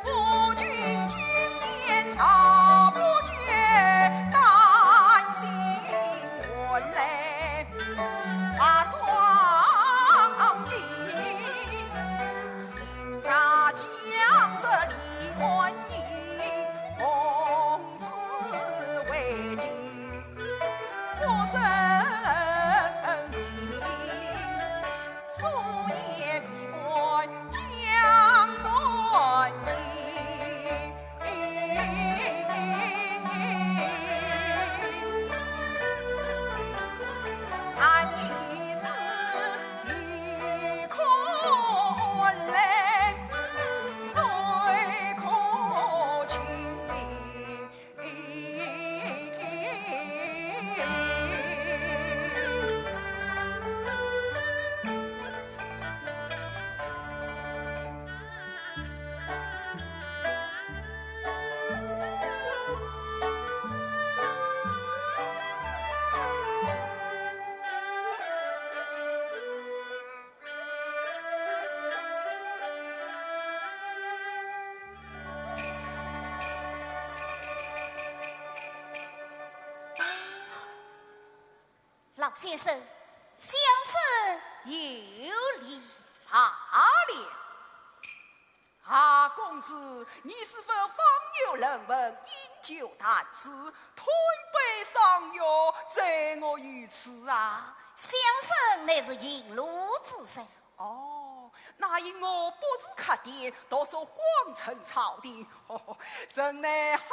夫君今年朝不绝，丹心换来白霜鬓。新茶将入李安衣，公子为君 老先生，小生有礼。罢了。啊，公子，你是否方有人问，饮酒谈诗，吞杯赏月，醉我于此啊？小生乃是行路之人。 哦，那因我不是客店，独属皇城朝廷，真乃好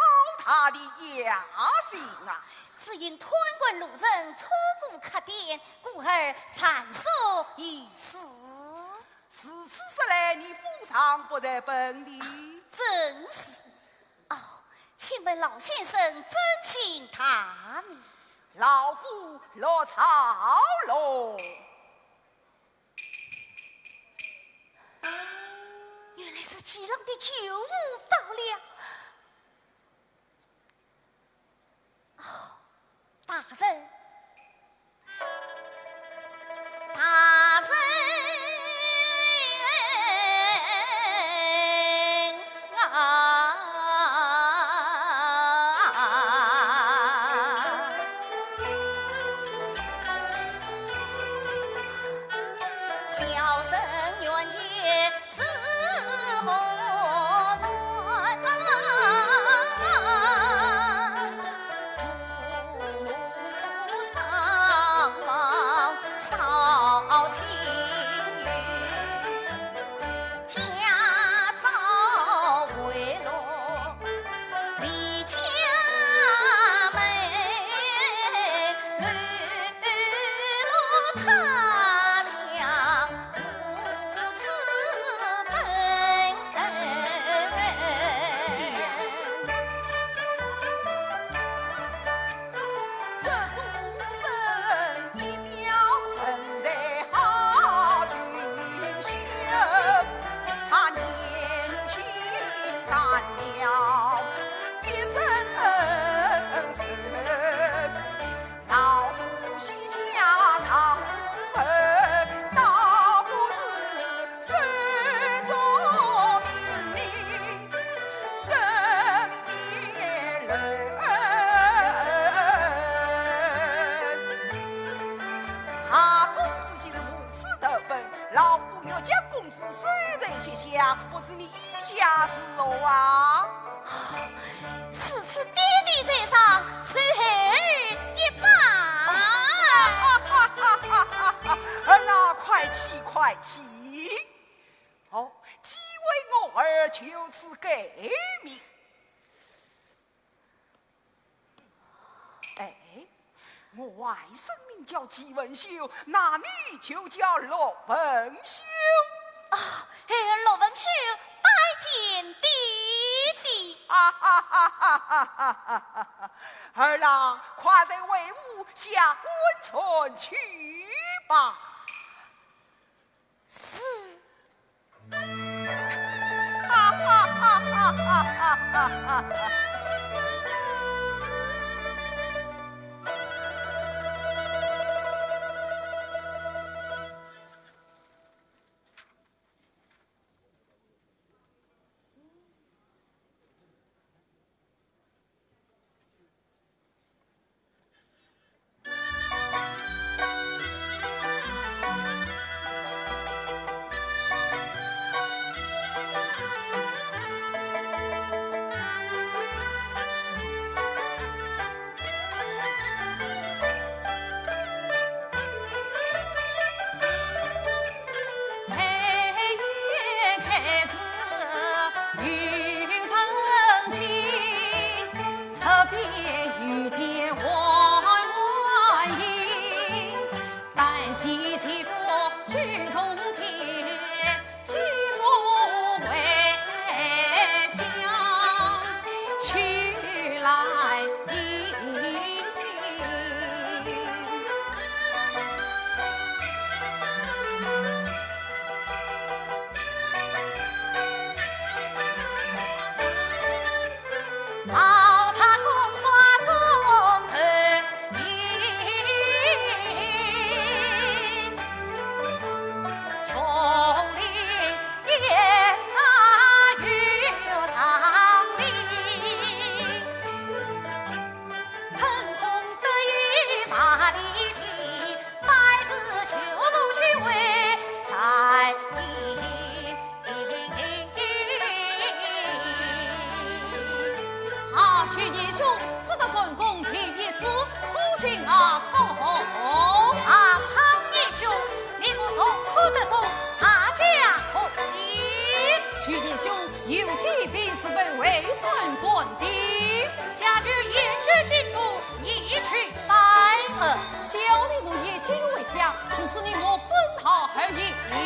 大的雅兴啊！只因贪官路人错过客店，故而暂宿于此。如此说来，你府上不在本地？正是。哦，请问老先生尊姓大名？老夫陆兆龙。 原来是季郎的舅父到了。哦，大人，大人啊！气。哦，既为我儿，就此改名。哎，我外甥名叫季文秀，那你就叫陆文秀。啊，儿陆文秀拜见爹爹。哈哈哈哈哈哈！儿啊，快随为父下官船去吧。是。哈哈哈哈哈哈！啊，许年兄，只得成功第一子，可敬啊，可贺。啊，昌年兄，你我同科得中，大家可喜。许年兄，有见便是为回转官的。家主言出京都，你去拜。呃，小弟我也就回家，是你我分好而已。请。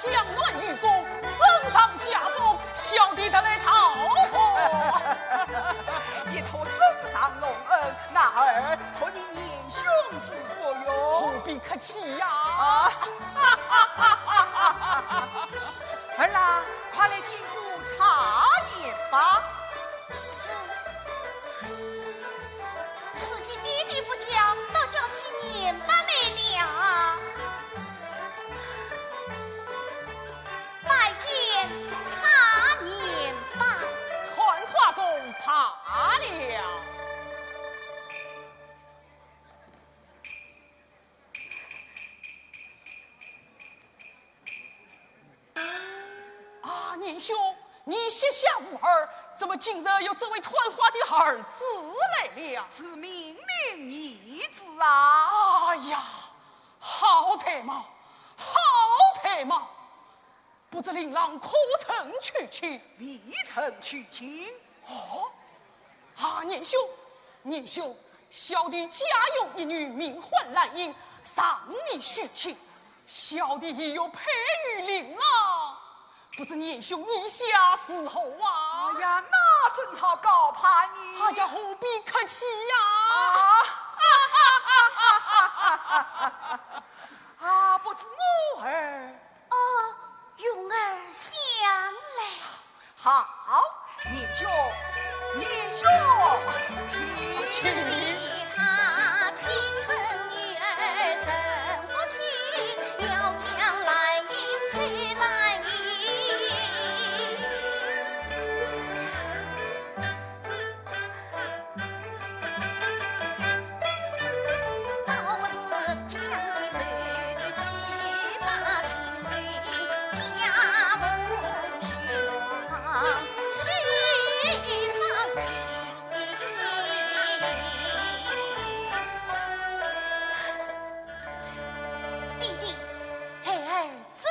江南渔歌，身上甲胮，小弟特来讨贺。一托圣上隆恩，那儿托你年兄之福哟。何必客气呀。啊，儿啊，快来见过茶年吧。是。 如今爹爹不叫，倒叫起年伯来了。拜见茶年伯。探花公罢了。 啊，年兄，你膝下无儿，怎么今日有这位探花的儿子来了？是明明儿子啊！哎呀，好才貌，好才貌！不知令郎可曾娶亲？未曾娶亲。哦， 啊，年兄，年兄，小弟家有一女，名唤兰英，尚未许亲，小弟已有配与令郎，不知年兄意下如何啊？哎呀，那正好高攀呢。哎呀，何必客气呀。啊，啊，不知我儿 哦，云儿想来。好，年兄，年兄，请。爹爹，孩儿遵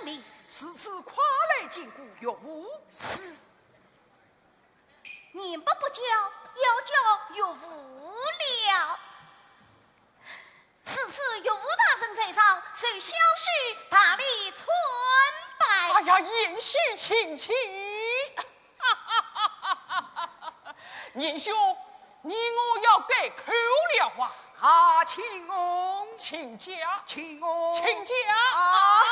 命。如此快来见过岳父。是。 年伯不叫，要叫岳父了。如此岳父大人在上，受小婿大礼参拜。哎呀，贤婿请起。年兄，你我要改口了啊。 啊，请安。亲家。请安。亲家。啊。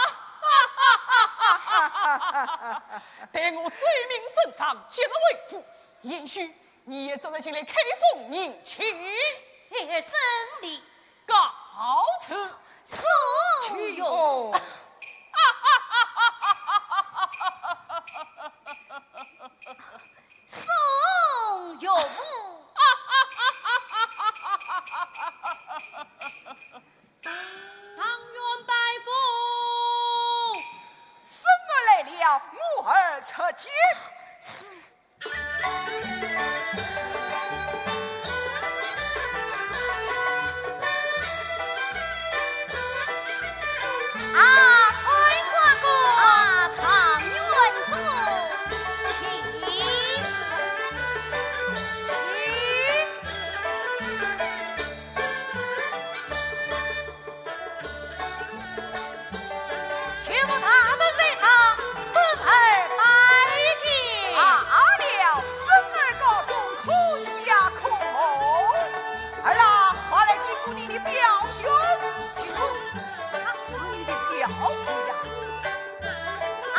待我奏明圣上，即日回府，贤婿，你也即日前来开封迎亲。孩儿遵命。告辞。送岳父。请安。 送岳父。状元拜父。生儿来了，我儿出见。是。 啊，探花公。啊，状元公，请，请。 岳父大人在上，孙儿拜见。罢了，孙儿高中可喜呀，可贺。儿啊，快来见过你的表兄。是，他是你的表弟呀。啊，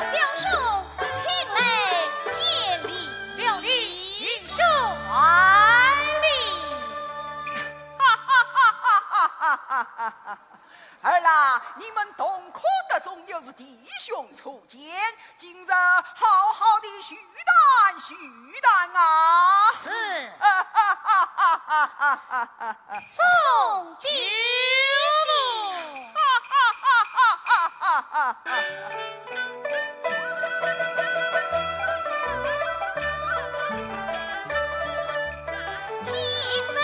表兄，请来见礼。表弟，愚兄还礼。 儿啊，你们同科得中，又是弟兄初见，今日好好地叙谈叙谈啊。是。送爹爹。 子子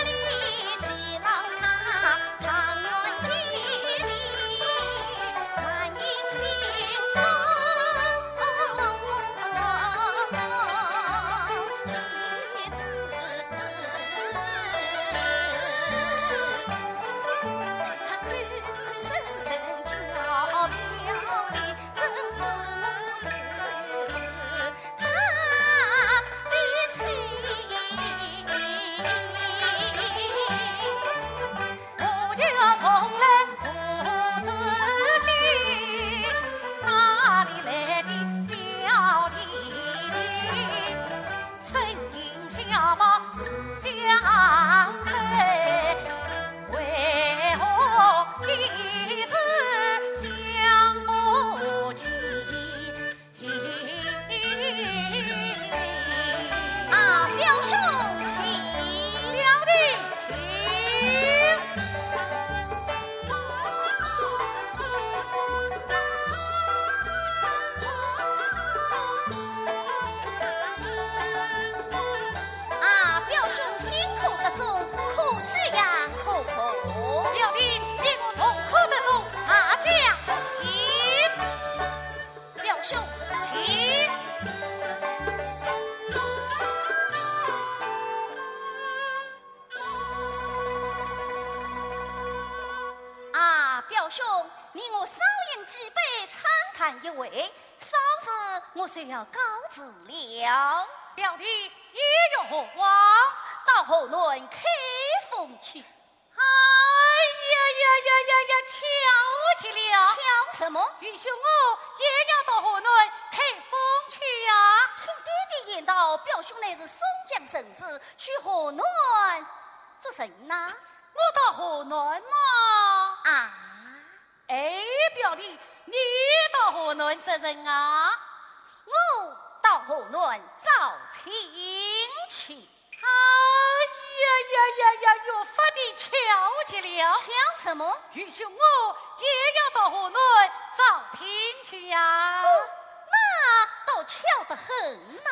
一回，稍事我就要告辞了。表弟，意欲何往？到河南开封去。 哎呀呀呀呀呀，巧极了！巧什么？愚兄我也要到河南开封去呀。听爹爹言道，表兄乃是松江人氏，去河南做甚呐？我到河南嘛。啊？哎，表弟，你到河南做甚啊？我到河南招亲去。 哎呀呀呀呀，越发的巧极了！巧什么？愚兄我也要到河南招亲去呀。哦，那倒巧得很呐。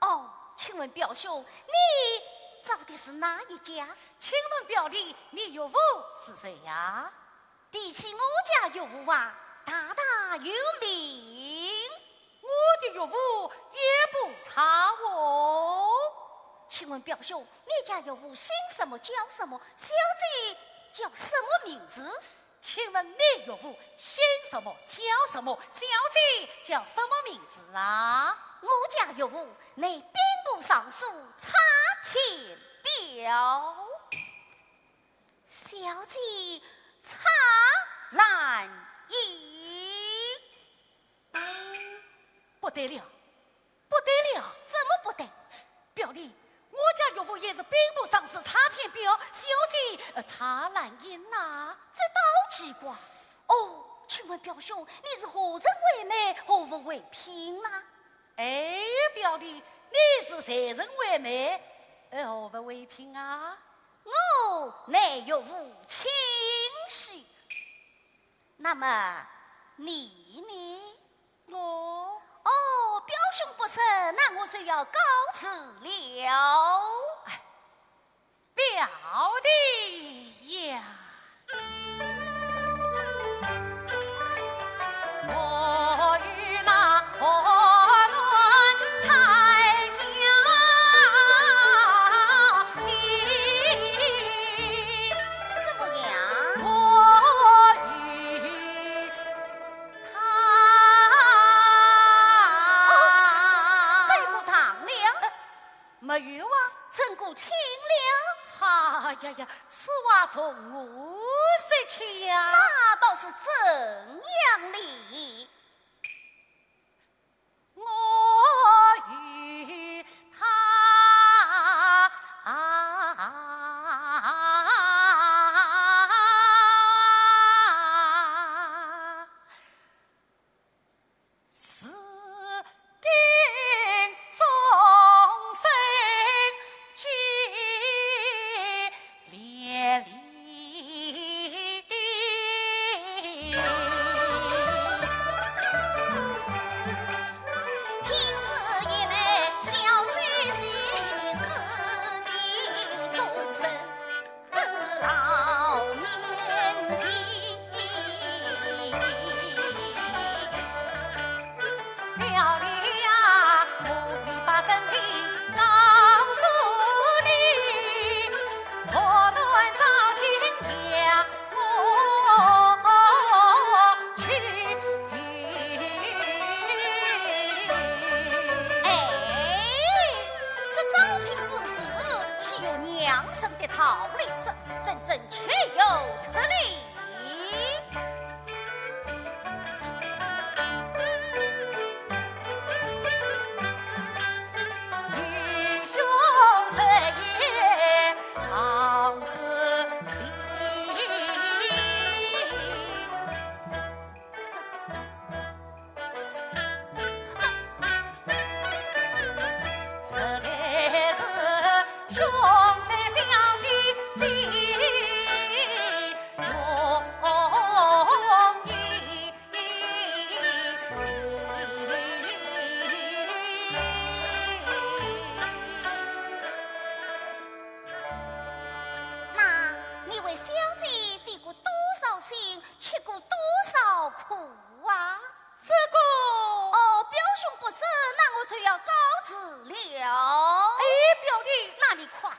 哦，请问表兄，你招的是哪一家？请问表弟，你岳父是谁呀？ 提起我家岳父啊，大大有名。我的岳父也不差哦。请问表兄，你家岳父姓什么叫什么？小姐叫什么名字？请问你岳父姓什么叫什么？小姐叫什么名字啊？我家岳父乃兵部尚书蔡天彪。 小姐蔡兰英。不得了，不得了！怎么不得？表弟，我家岳父也是兵部尚书蔡天彪，小姐，呃，蔡兰英呐。这倒奇怪。哦，请问表兄，你是何人为媒，何物为聘呐？哎，表弟，你是谁人为媒，呃，何物为聘啊？ 我乃岳父亲婿。那么你呢？我……哦，表兄不说，那我就要告辞了。哎，表弟呀。 怎么样？哦，背过堂了。 没有啊。真过亲了。哎呀呀，此话从何说起呀？那倒是怎样哩？我与他 私定终身之恋礼。听之也乃笑嘻嘻，私定终身。 真是老命的。表弟呀，我已把真情告诉你，我断招亲娘我去。哎，这招亲之事，岂有娘生的道理？这 真正岂有此理！ 那你为小姐费过多少心，吃过多少苦啊？这个……哦，表兄不说，那我就要告辞了。哎，表弟，那你快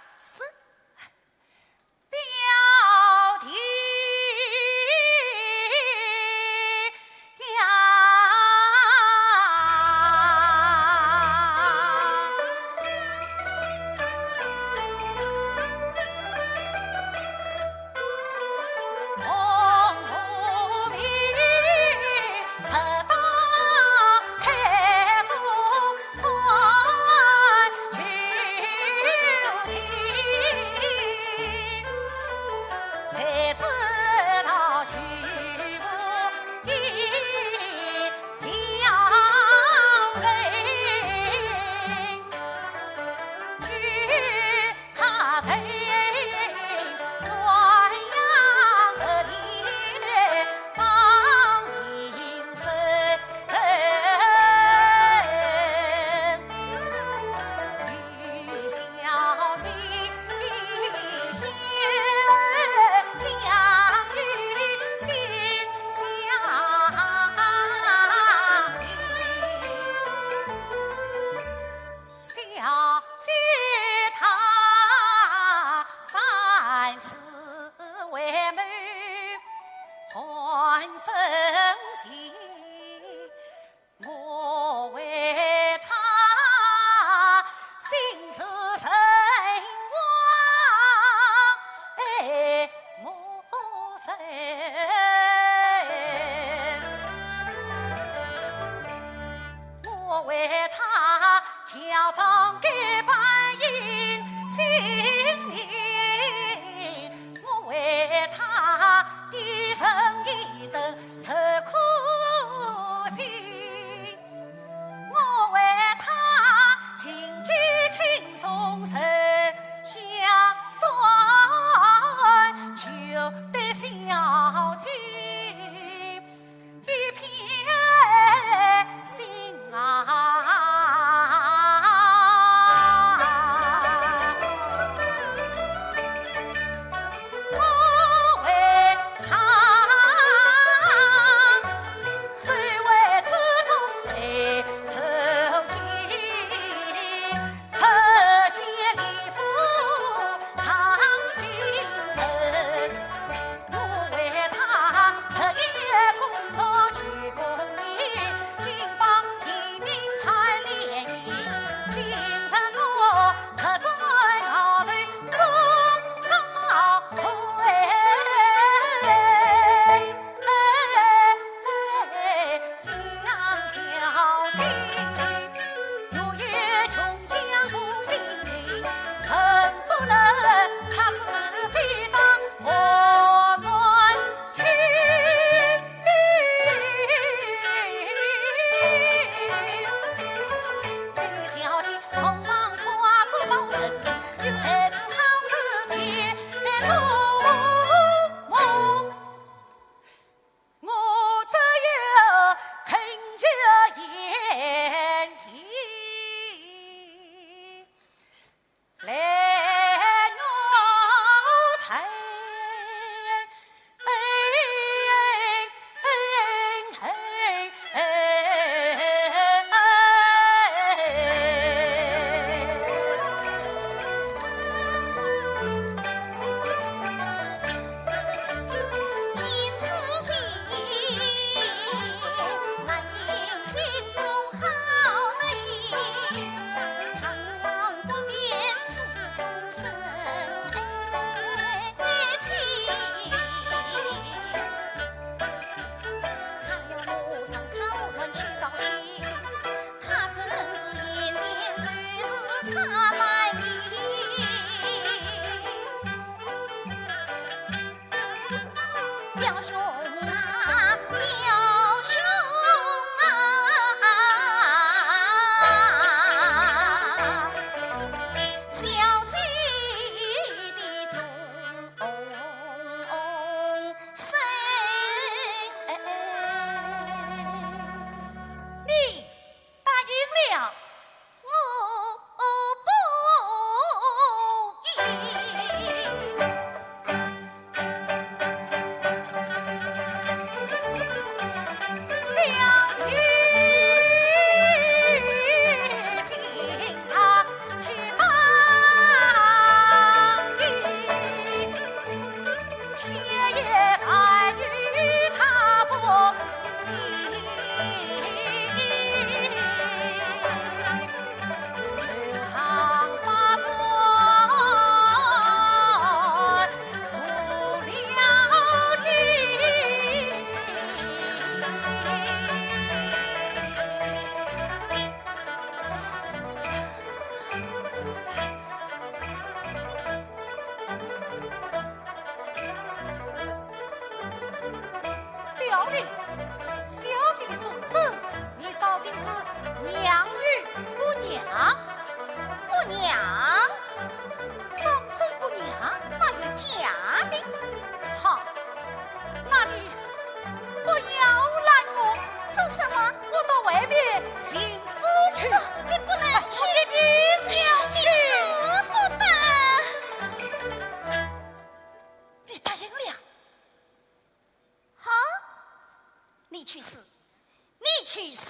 去死。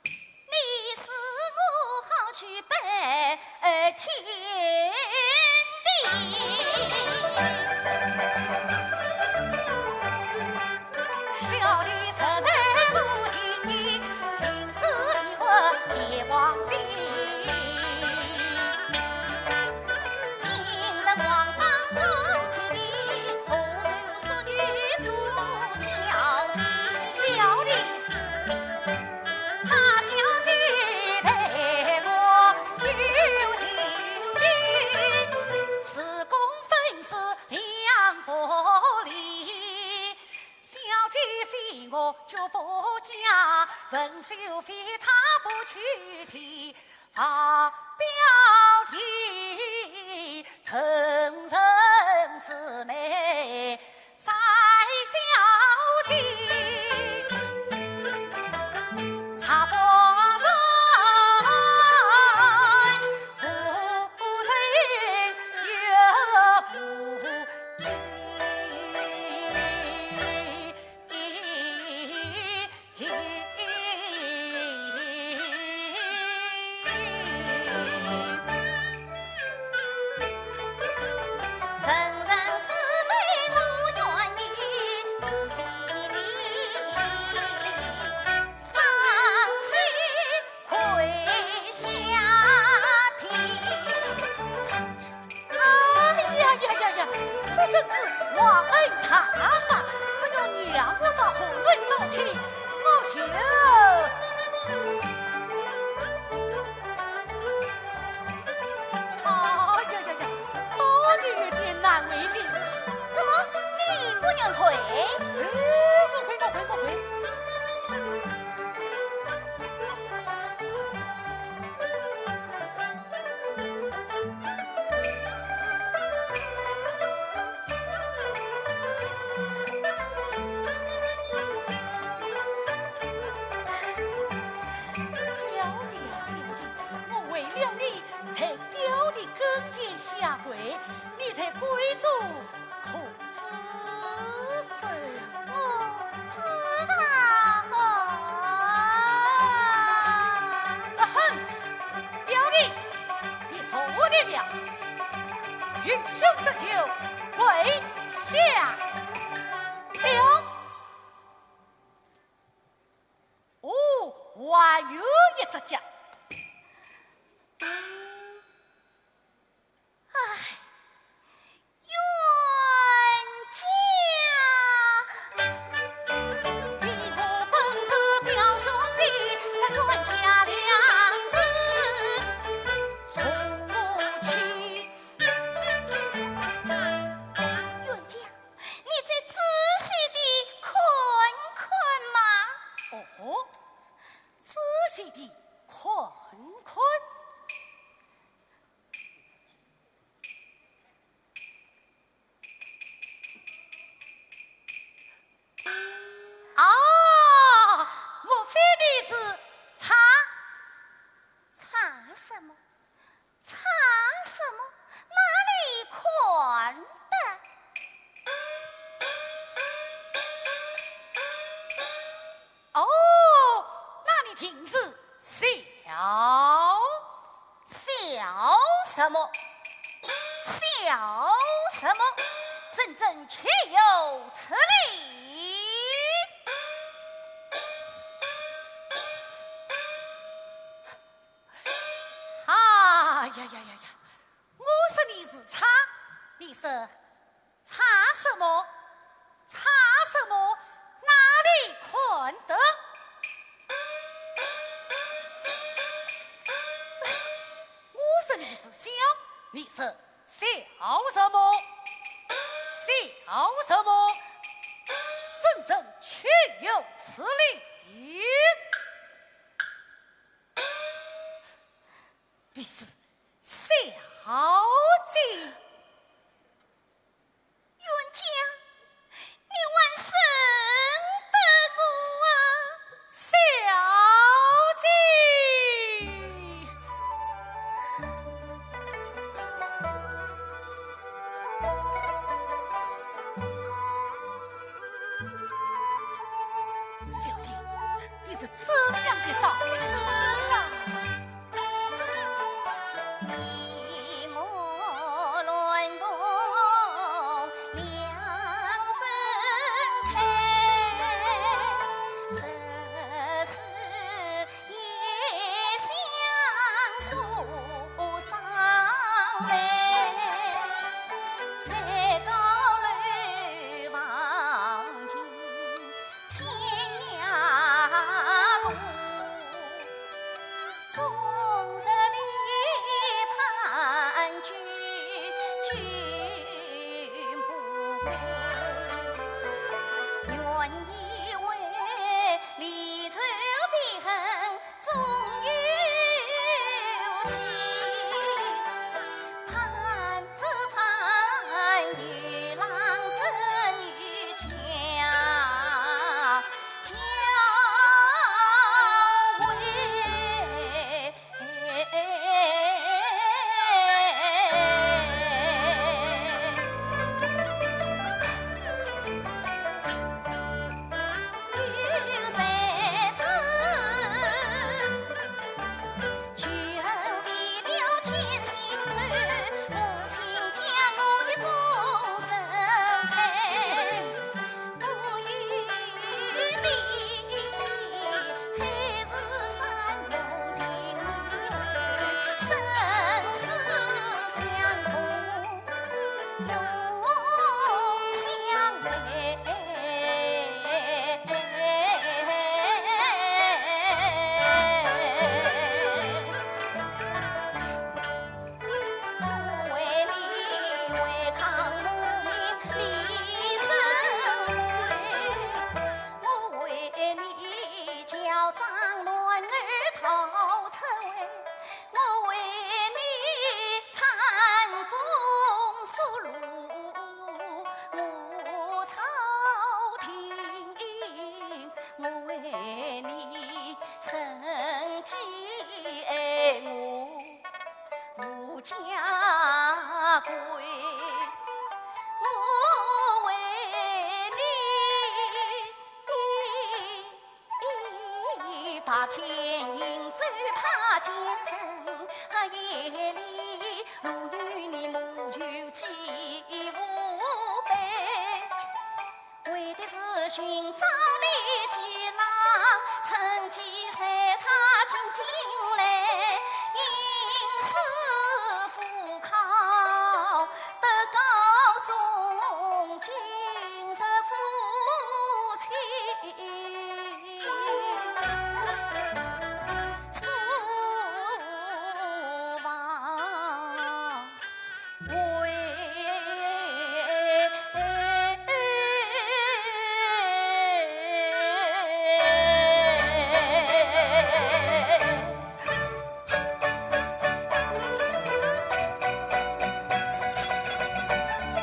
你死我好去拜天地。表弟实在不情愿，心思已为别王妃。今日王邦中起地，何愁淑女做娇妻？表弟，差小姐待我有情理，是公生死两不离。小姐非我就不嫁，文秀非她不娶妻。 啊，表弟成人之美，三小姐，啥不人，夫人也不嫁。 成人之美我愿意，是非你伤心跪下听。 哎呀呀呀呀，这真是忘恩大杀，只要让我到后门招亲，我就……哎呀呀呀，到底有点难为情。怎么，你不愿跪？哎，我跪，我跪，我跪。 小姐啊，小姐，我为了你在表弟跟前下跪，你在跪中 可知否？我知道。啊哼，表弟，你错定了，愚兄这就跪下了。哦，还有一只脚。 唉，冤家。你我本是表兄弟，这冤家两字从何起？冤家，你再仔细地看看嘛。哦，仔细地看看。 啊，莫非你是查……查什么？查什么？哪里看得？哦，那你定是笑。 笑什么？笑什么？真正岂有此理！哎呀呀呀呀！我说你是查，你说 查什么？查什么？哪里看得？我说你是笑，你是笑什么？笑什么？真正岂有此理！你是小姐。 冤家，你还认得我啊？小姐。小姐，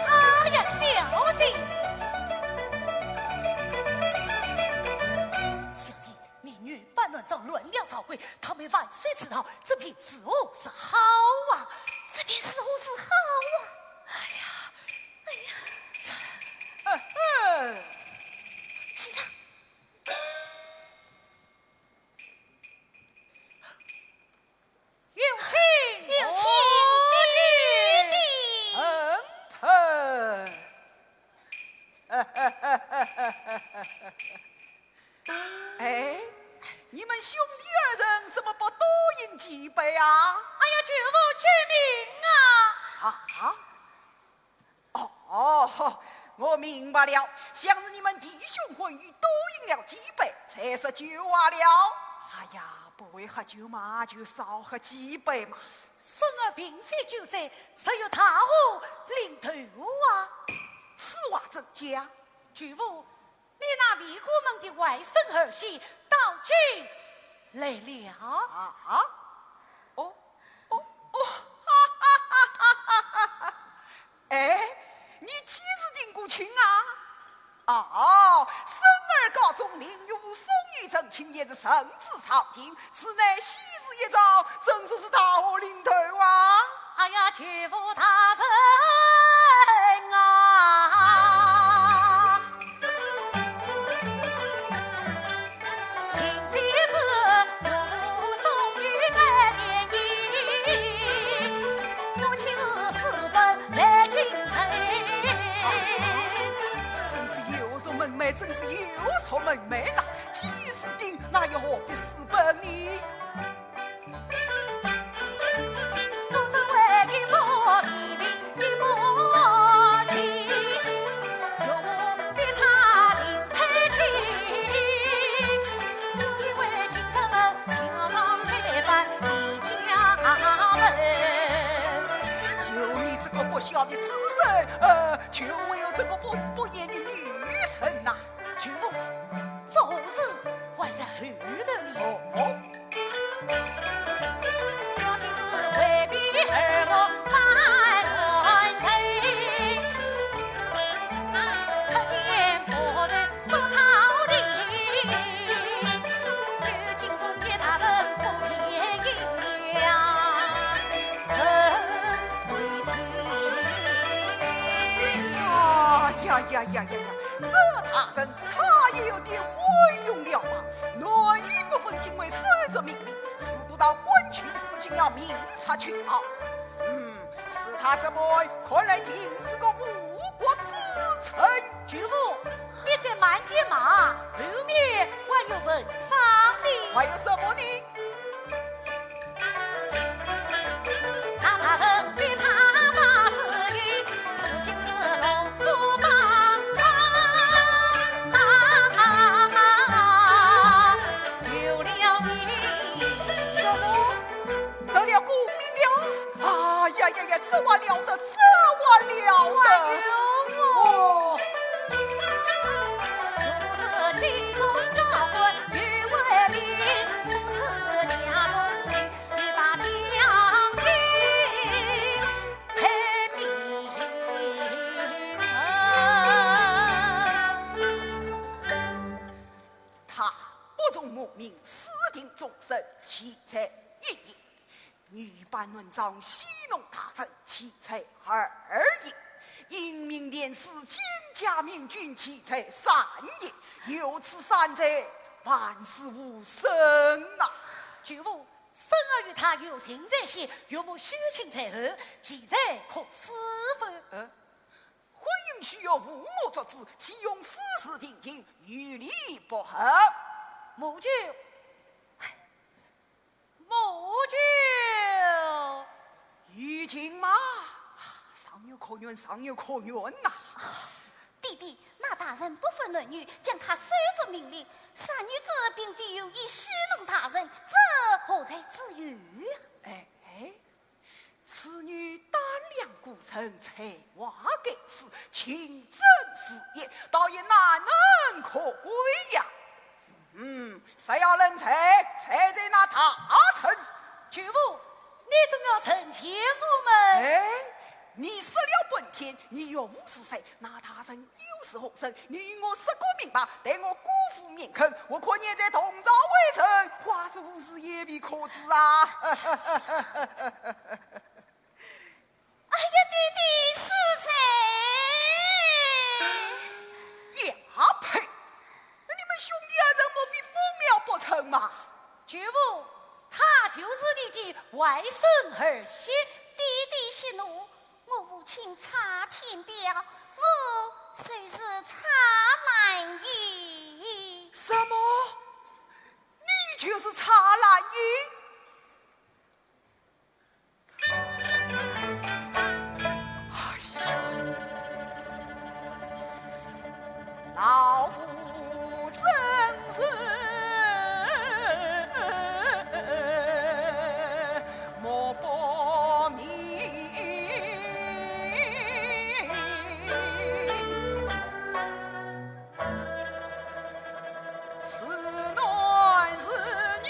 哎呀，小姐！小姐，你女扮男装，乱了朝规，她们万岁迟到，这便如何是好啊？这便如何是好啊？哎呀，哎呀，这，呃，呃。起来。 有请，有请爹爹。嗯，哎，你们兄弟二人怎么不多饮几杯啊？哎呀，舅父救命啊！啊？啊？ 哦，我明白了，想是你们弟兄混语，多饮了几杯，才说酒话了。哎呀，不会喝酒嘛，就少喝几杯嘛。孙儿并非酒醉，实有大祸临头啊。此话怎讲？舅父，你那未过门的外甥儿媳到京来了。啊？哦，哦，哦，哈哈哈哈哈哈！ 哎，你几时定过亲啊？哦，孙儿高中名誉送与成亲，也是圣旨朝廷，此乃喜事一桩，怎说是大祸临头啊？哎呀，舅父大人啊！妹真是有出门没打，既是定，那又何必私奔呢？有你这个不孝的子孙，呃，就唯有这个不，不贤的女人呐。舅父，这何事还在后头呢？哦，哦。啊呀呀呀呀呀，这大人他也有点昏庸了吧？男女不分，竟为守着命令，事不到关头，事情要明察秋毫。嗯，是他这般，看来定是个误国之臣。舅父，你再慢点嘛，后面还有文章呢。还有什么呢？什么？得了功名了？啊呀呀呀，这还了得，这还了得！哎呦，哦。他不从母命，私定终身，奇才一也。女扮男装戏弄大臣，奇才二也。英名典史，兼加明君，奇才三也。有此三才，万事无甚呐。舅父， 生儿育他有情在先，岳母许亲在后，奇才可恕否？呃，婚姻须由父母作主，岂容私事定亲，与理不合。母舅，唉，母舅。有情吗？尚有可原，尚有可原呐。 爹爹，那大人不分男女，将他收作名利，三女子并非有意戏弄大人，这何罪之有啊？哎，哎，此女胆量过人，才华盖世，情真事业，倒也难能可贵呀。嗯，谁要认罪？罪在那大臣。舅父，你总要成全我们。哎，你失了本天，你岳父是谁？那大臣 又是何人？你与我说个明白，待我姑父面肯，我可念在同朝为臣，化作无事也未可知啊。哎呀，爹爹恕罪。也配！那你们兄弟二人莫非父母不成吗？舅父，他就是你的外甥儿媳。爹爹息怒， 我父亲蔡天彪，我就是蔡兰英。什么？你就是蔡兰英？哎呀！ 老夫真是目不明。是男是女，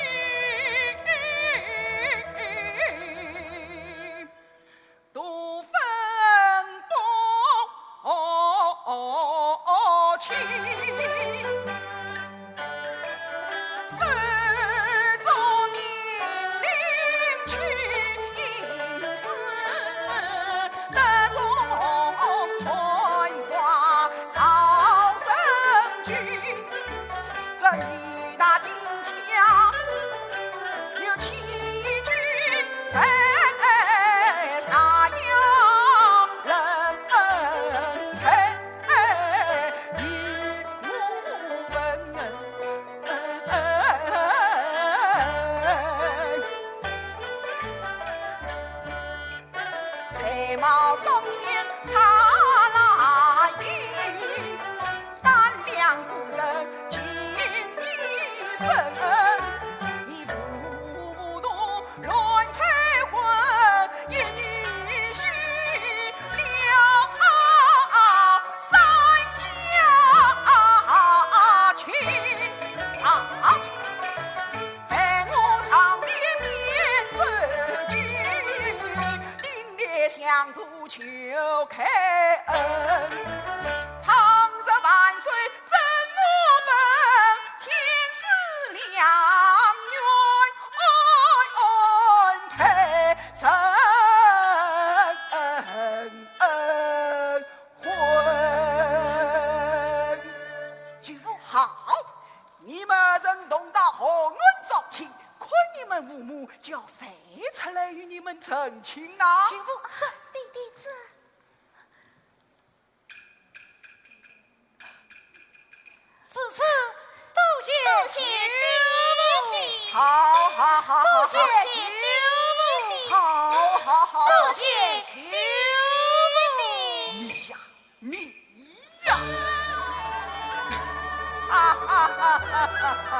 眉毛双眼擦蜡印，胆量过人尽一生。你糊涂乱推婚，一女婿了三家亲。啊！ 待我上殿面奏句，定来相助求开恩。倘若万岁准我本，天赐良缘配成婚。 舅父。好，你们二人同到后院招亲，看你们父母叫谁出来与你们成亲呐？舅父，这，爹爹，这。此次多谢，多谢爹爹。好，好，好，好，多谢，好。爹爹。好，好，好，好。多谢，爹爹。你呀， 你呀！哈哈哈哈哈哈！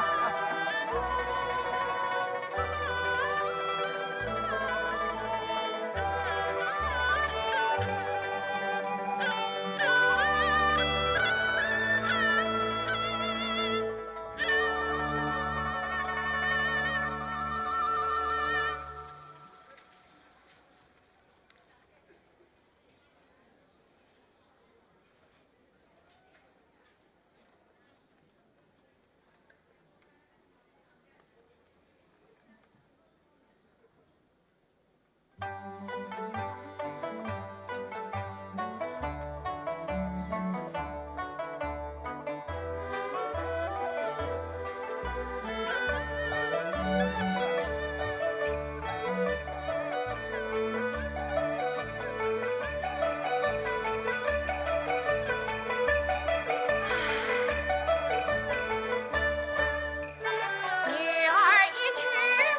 女儿一去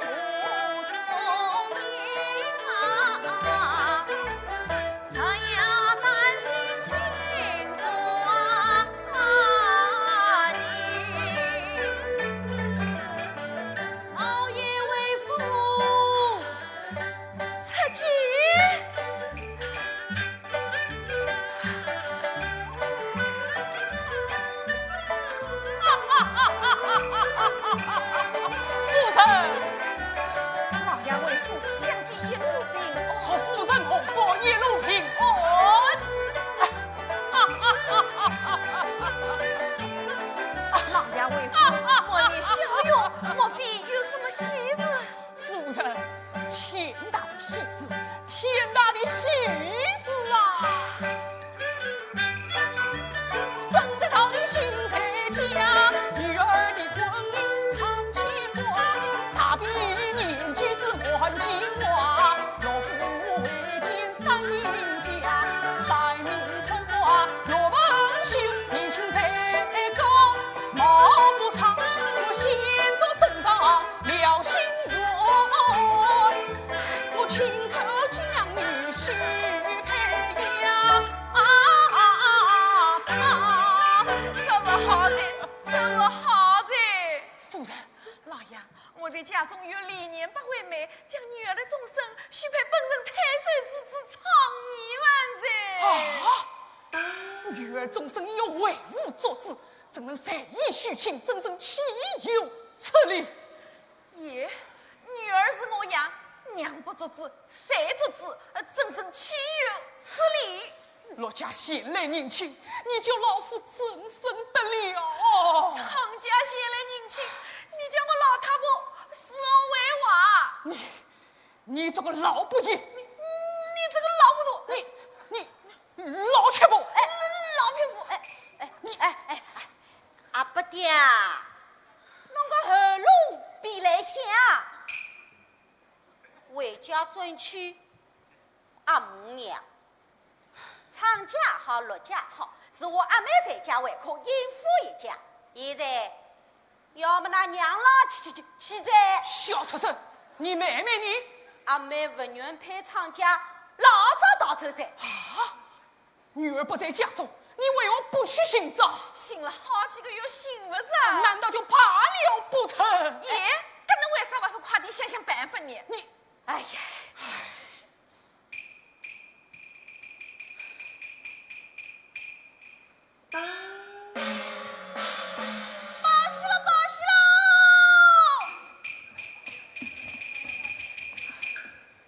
无踪影啊，常要担心心挂念。老爷为父出京。 夫人！老爷为父想必一路平安。托夫人洪福，一路平安。老爷为父满面笑容，莫非有什么喜事？ 夫人，天大的喜事，天大的喜事啊！生在朝廷心在家，女儿的婚姻常牵挂。大比年举子满京华，岳父未见三人家，三名探花岳文秀，年轻才高，貌不差，我先做东床。 了心愿，我亲口将你许配呀！啊，这么好哉，这么好哉！夫人，老爷，我在家中有李年八回媒，将女儿的终身许配本城太守之子昌义万岁！啊，女儿终身要为父作主，怎能随意许亲，真正岂有此理！ 爷，女儿是我养，娘不作主，谁作主？呃，真正岂有此理！陆家前来迎亲，你叫老夫怎生得了？昌家前来迎亲，你叫我老太婆伺候为娃。你，你这个老不义！你，你这个老糊涂！你，你，老匹夫！哎，老匹夫！哎，哎，你，哎，哎，哎，阿伯爹啊，侬个喉咙闭来响啊！ 回家转去阿姆娘。昌家好，陆家好，是我阿妹在家还可应付一家。现在要么㑚娘老去去去去哉。小畜生，你妹妹呢？阿妹勿愿配昌家，老早逃走哉。啊？女儿不在家中，你为何不去寻找？寻了好几个月，寻不着。难道就罢了不成？咦，搿侬为啥勿快点想想办法呢？你，哎呀！ 报喜了，报喜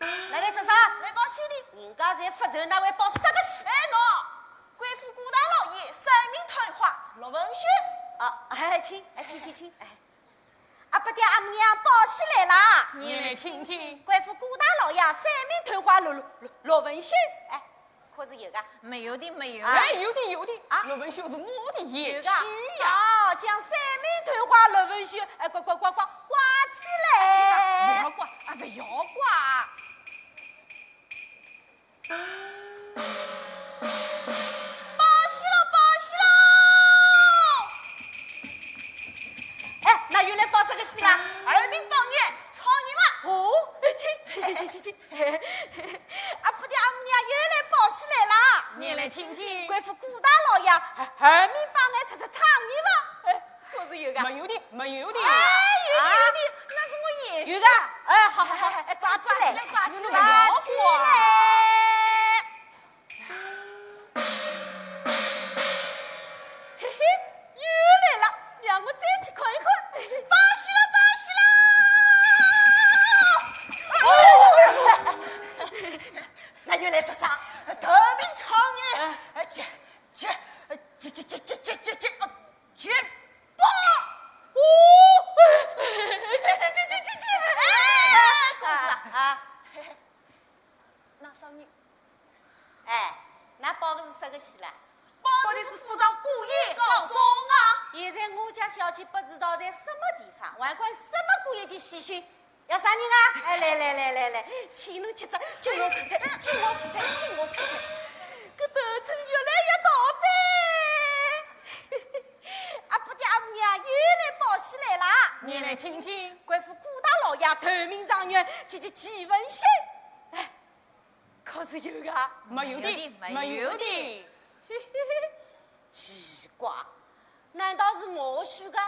了！来来，做啥？来报喜的。人家侪发愁，哪会报啥个喜？哎喏，贵府顾大老爷三名探花，陆文秀。啊，哎，请，哎，请，请，请，哎。 阿伯爹阿姆娘报喜来啦！你来听听。贵府顾大老爷三名探花陆，陆，陆，陆文秀，哎，可是有个？没有的，没有的。哎，有的，有的。啊？陆文秀是我的贤婿呀。有个？哦，将三名探花陆文秀，哎，挂，挂，挂，挂，挂起来。啊，不要挂，啊，不要挂。 报喜了，报喜了！哎，哪又来报啥个喜啦？二品榜眼，状元嘛。哦，哎，请，请，请，请，请，请。阿伯爹阿姆娘又来报喜来啦！你来听听。贵府顾大老爷，二名榜眼出出状元嘛。哎， 可是有个？没有的，没有的。哎，有的，啊？有的，那是我贤婿。有个？哎，好，好，好，哎，挂起来，挂起来，挂起来。嘿嘿，又来了，让我再去看一看。报喜了，报喜了！哎呦，哎呦，哎呦。那又来做啥？头名状元，哎，这，这，这，这，这，这，这，这， 结巴。哦，这，这，这，哎，公子啊，啊。那少爷，哎，那报的是啥个喜啦？报的是府上姑爷告状啊。现在我家小姐不知道在什么地方，还管什么姑爷的喜讯？ 要啥人啊？哎，来来来来来，请侬吃只金华火腿，金华火腿，金华火腿。搿头寸越来越大哉。阿伯爹阿姆娘又来报喜来啦。你来听听。贵府顾大老爷头名状元，这这这文秀。哎， 可是有个？没有的，没有的，没有的。嘿嘿嘿，奇怪，难道是我许个？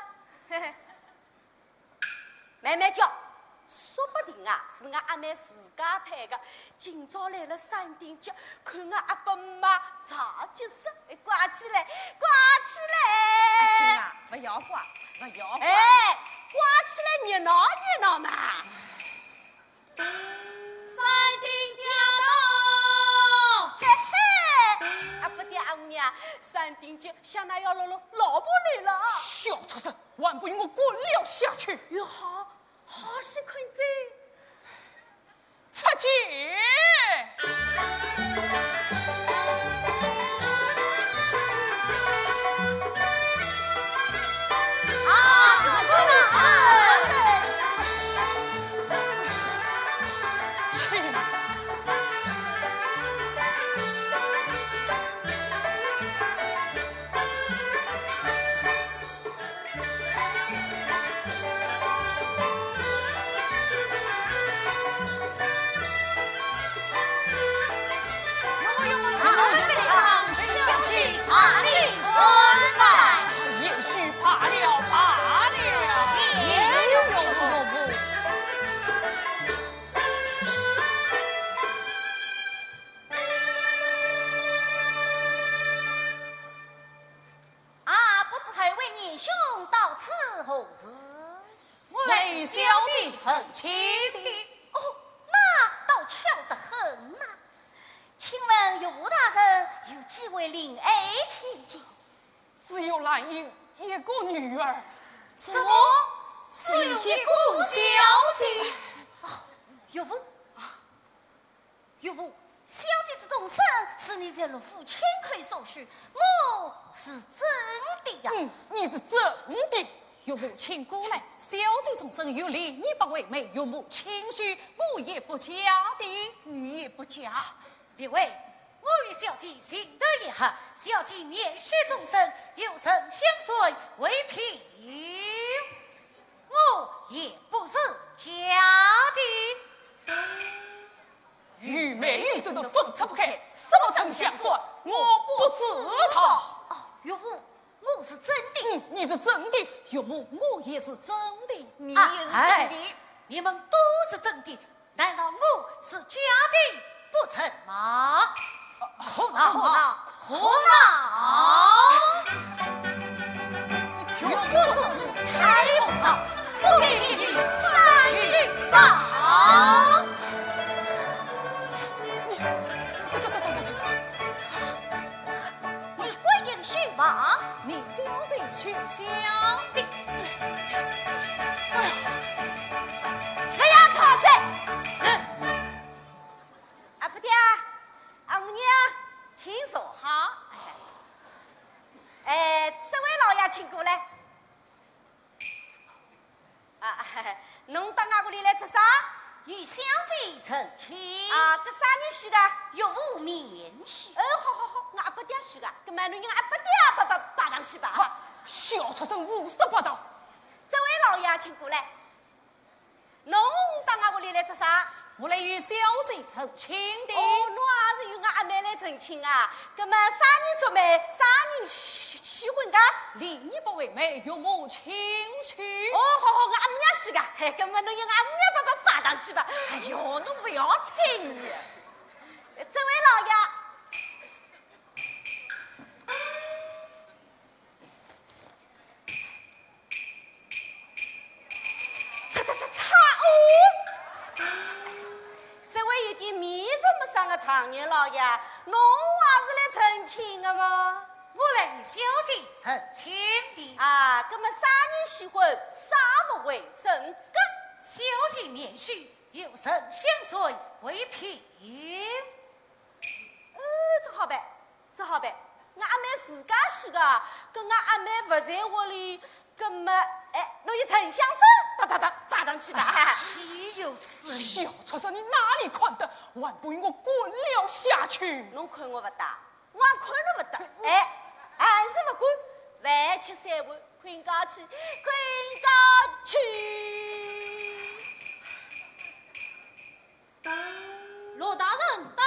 嘿嘿，慢慢叫，说不定啊，是俺阿妹自家配个。今朝来了三鼎酒，看俺阿爸妈着急煞，挂起来，挂起来。阿青啊，不要挂，不要挂。哎，挂起来热闹热闹嘛。 三鼎酒到。嘿嘿，阿伯爹阿姆娘，三鼎酒，想那要老老老婆来了。小畜生，还不与我滚了下去！哟，好，好些困哉。出去。啊，啊，啊。 也许罢了，罢了。啊，不知二位年兄到此何事？我来与小姐成亲的。哦，那倒巧得很呐。请问岳父大人有几位令爱千金？只有兰英一个女儿。怎么？只有一个小姐？哦，岳父， 岳父，小姐之终身是你在陆府亲口所许，我是真的呀。嗯，你是真的。岳父，请过来，小姐终身有礼，你不为媒，岳父亲许，我也不嫁的。你也不嫁？列位，我与小姐情投意合，小姐年许终身，有人相随为凭，我也不是假的。愚昧，愚痴的分拆不开，什么真相说，我不知道。哦，岳父，我是真的。嗯，你是真的，岳母，我也是真的。你也是真的。哎，你们都是真的，难道我是假的不成吗？可恼，可恼，可恼！岳父做事太过分了，不给你们三句赏。你，这，这，这，这，这，这。 你滚进书房，你小姐去想的。哎呀，吵着！啊，不对啊，阿姆娘，请坐好。哎，这位老爷请过来。 啊，侬到俺屋里来做啥？与小姐成亲。啊，搿啥人许个？岳父面许。哦，好好好，俺阿伯爹许个，搿么侬让俺阿伯爹拜拜拜堂去吧。好，小畜生胡说八道。这位老爷，请过来。侬到俺屋里来做啥？ 我来与小姐成亲的。哦，侬也是与俺阿妹来成亲啊？搿么啥人做媒，啥人喜，喜欢个？李二伯为媒，岳母亲许。哦，好好，俺阿姆娘许个。嘿，搿么侬让俺阿姆娘拜拜拜堂去吧。哎哟，侬勿要睬伊。这位老爷， 擦，擦，擦，擦，哦！这位有点面子没上个状元老爷，侬也是来成亲的吗？我来与小姐成亲的。啊，搿么啥人喜欢，啥物为证个？小姐面许，有沉香水为凭。呃，搿好办。 搿好办，俺阿妹自家许个，搿俺阿妹勿在屋里，搿么，哎，侬有沉香水，拜拜拜，拜堂去吧。岂有此理！小畜生，你哪里看得，还不与我滚了下去！侬看我勿得，我也看侬勿得。哎，还是勿滚，饭吃三碗，困觉去，困觉去。 陆大人到。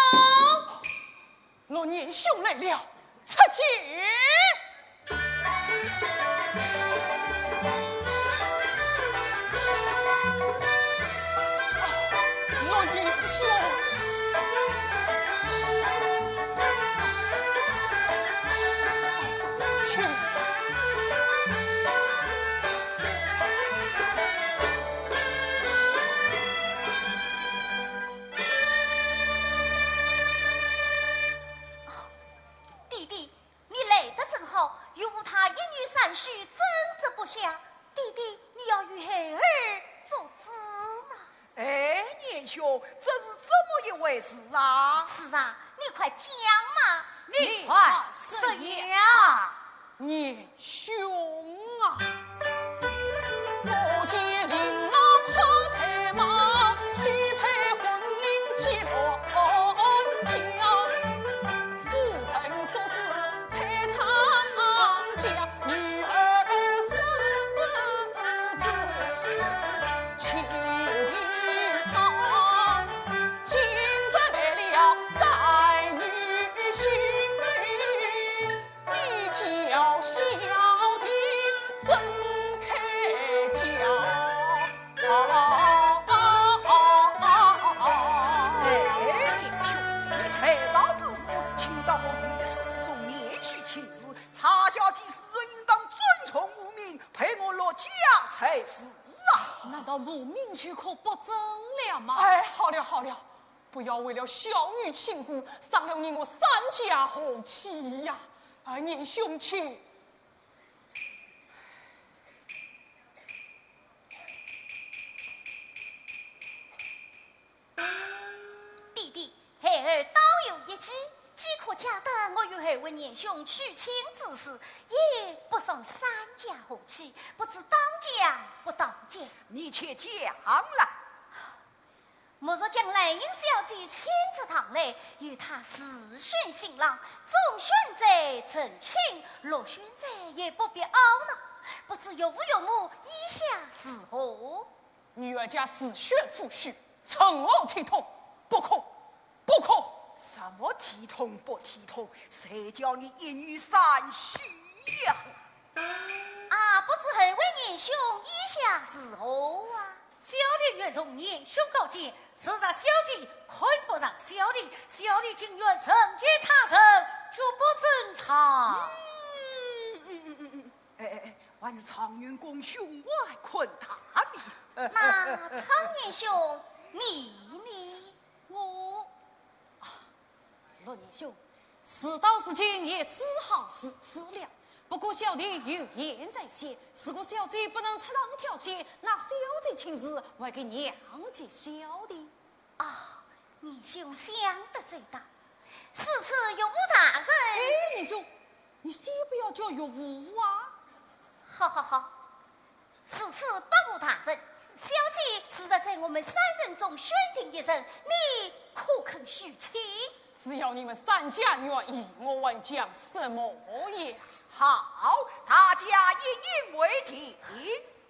陆年兄来了，出去。啊，陆年兄，请。 弟弟，你来得正好，岳父他一语三许，争执不下。弟弟，你要与孩儿做主啊。哎，年兄，这是怎么一回事啊？是啊，你快讲嘛。你快说呀。 年兄啊，我见令郎好才貌，许配婚姻结落脚。夫人作主配参加，女儿四字情定好。今日来了三女婿， 你叫小弟怎开交？哎，年兄，你在朝之时，请到我御史府中面许亲事，查小姐是否应当尊重父命，配我陆家才是啊。难道母命许可不准了吗？哎，好了好了， 不要为了小女亲事，伤了你我三家和气呀！啊，年兄，请。弟弟，孩儿倒有一计，既可解得我与二位年兄娶亲之事，也不伤三家和气，不知当讲不当讲？你且讲了。 莫若将兰英小姐请至堂来，与她试选新郎，总选在成亲，落选者也不必懊恼。不知岳父岳母意下如何？女儿家自选夫婿，成何体统？不可。不可。什么体统不体统？谁叫你一女三婿呀？啊，不知二位年兄意下如何啊？小弟愿从年兄高见，实在小弟看不上小弟，小弟情愿成全他人，绝不争吵。嗯，嗯，嗯，嗯，嗯。哎，哎，哎，还是状元公胸怀宽大呢。那状元兄，你呢？我，啊，陆年兄，事到如今也只好如此了。不过小弟有言在先，如果小姐不能出堂调解，那小姐亲事还给娘家晓得。啊，年兄想得周到，如此岳父大人。哎，年兄，你先不要叫岳父啊。好好好，如此伯父大人，小姐实在在我们三人中选定一人，你可肯许妻？只要你们三家愿意，我还讲什么呀？好，大家一言为定。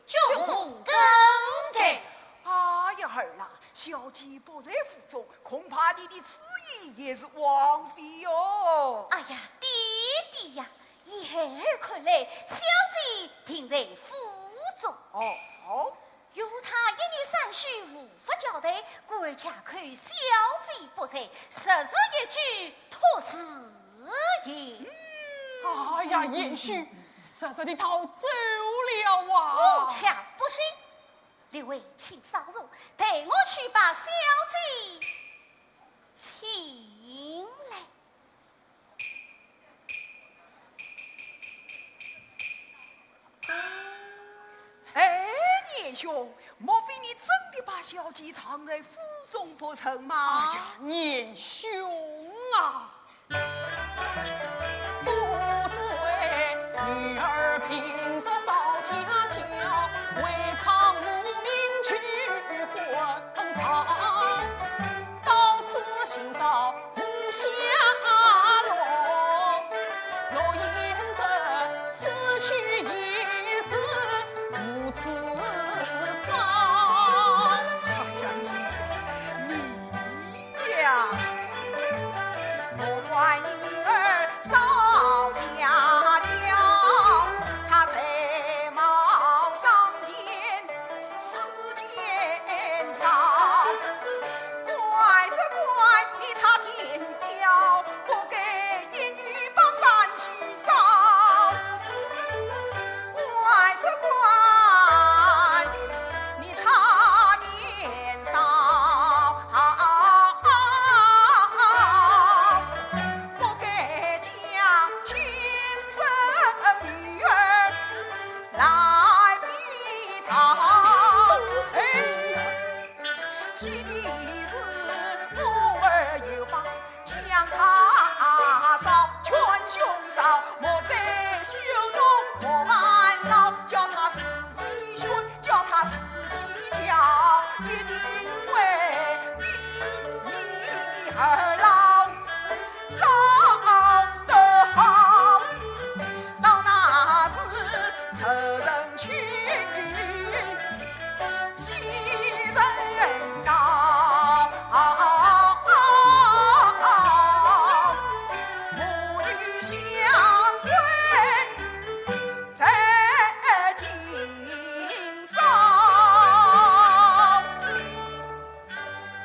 军鼓更改。哎呀，儿啊，小姐不在府中，恐怕你的主意也是枉费哟。哎呀，爹爹呀，依孩儿看来，小姐定在府中。哦。岳父一女三婿无法交代，故而借口小姐不在，实是一句托字。 是也。哎呀，贤婿，实在的逃走了啊！我却不信。列位请稍坐，待我去把小姐请来。 哎，年兄，莫非你真的把小姐藏在府中不成吗？哎呀，年兄啊！ 哎呀，你，你呀！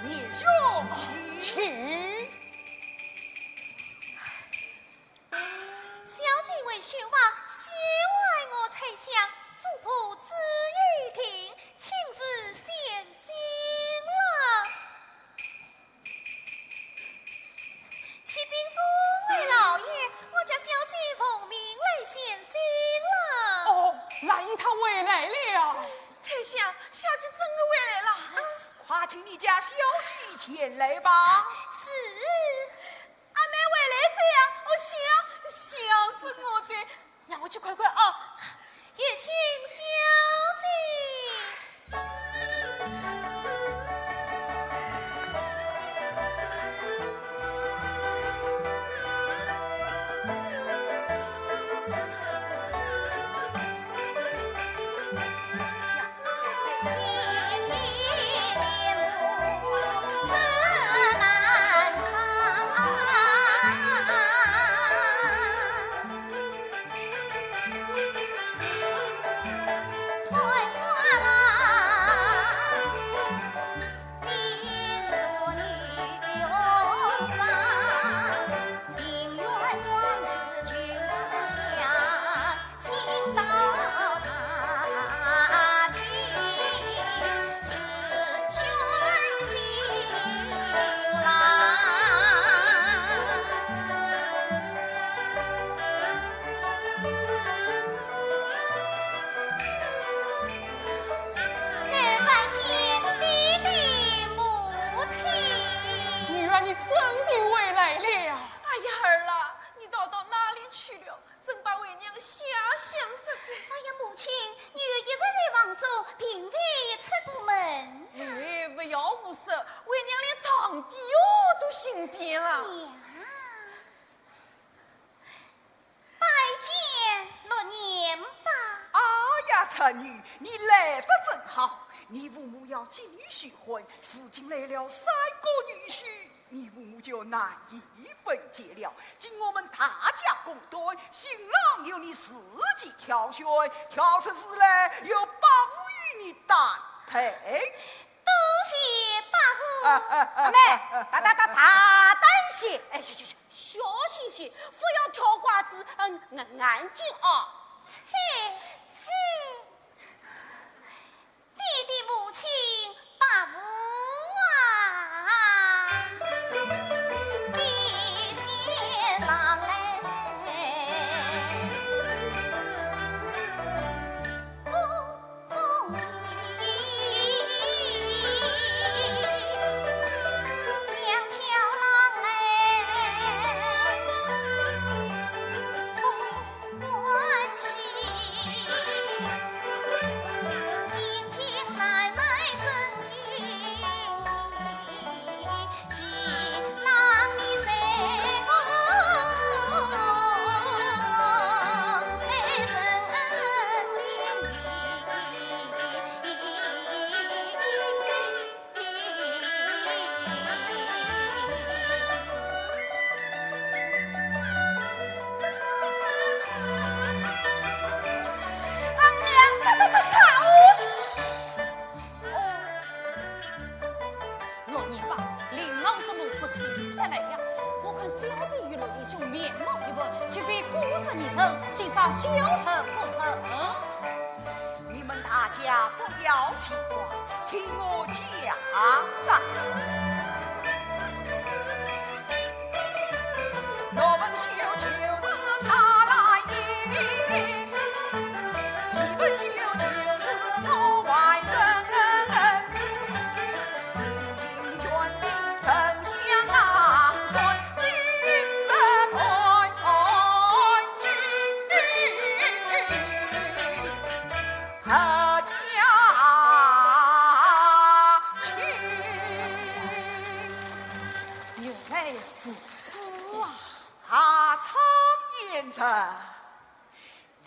年兄，请。小姐为兄望，休害我猜想，主仆之言一定，请自相信了。启禀诸位老爷，我家小姐奉命来相信了。哦，兰姨她回来了。猜想，小姐真的回来了。快请你家小姐前来吧。是。 阿妹回来哉呀！哦，笑，笑死我哉！让我去看看啊。有请小姐。女，你来得正好，你父母要进京许婚，如今来了三个女婿，你父母就难以分解了。经我们大家公断，新郎由你自己挑选，挑出时来由伯父与你担配。多谢伯父。啊，啊，啊，阿妹，大大大大胆些，哎，去去去，小心些，不要挑花枝，嗯，眼睛啊。切切。爹爹母亲，伯父啊，爹先郎来，不中意，娘挑郎来，不 欢喜，亲情难卖真情义，既让你随我，哎，真恩的你。 老年伯，令郎之母不请自来呀。我看小姐与陆年兄面貌一般，岂非姑息女子，岂杀小侄不成？ 你们大家不要奇怪，听我讲啊。我们修就是茶兰叶，几本修就是我外甥。 原来如此啊！啊，常言者，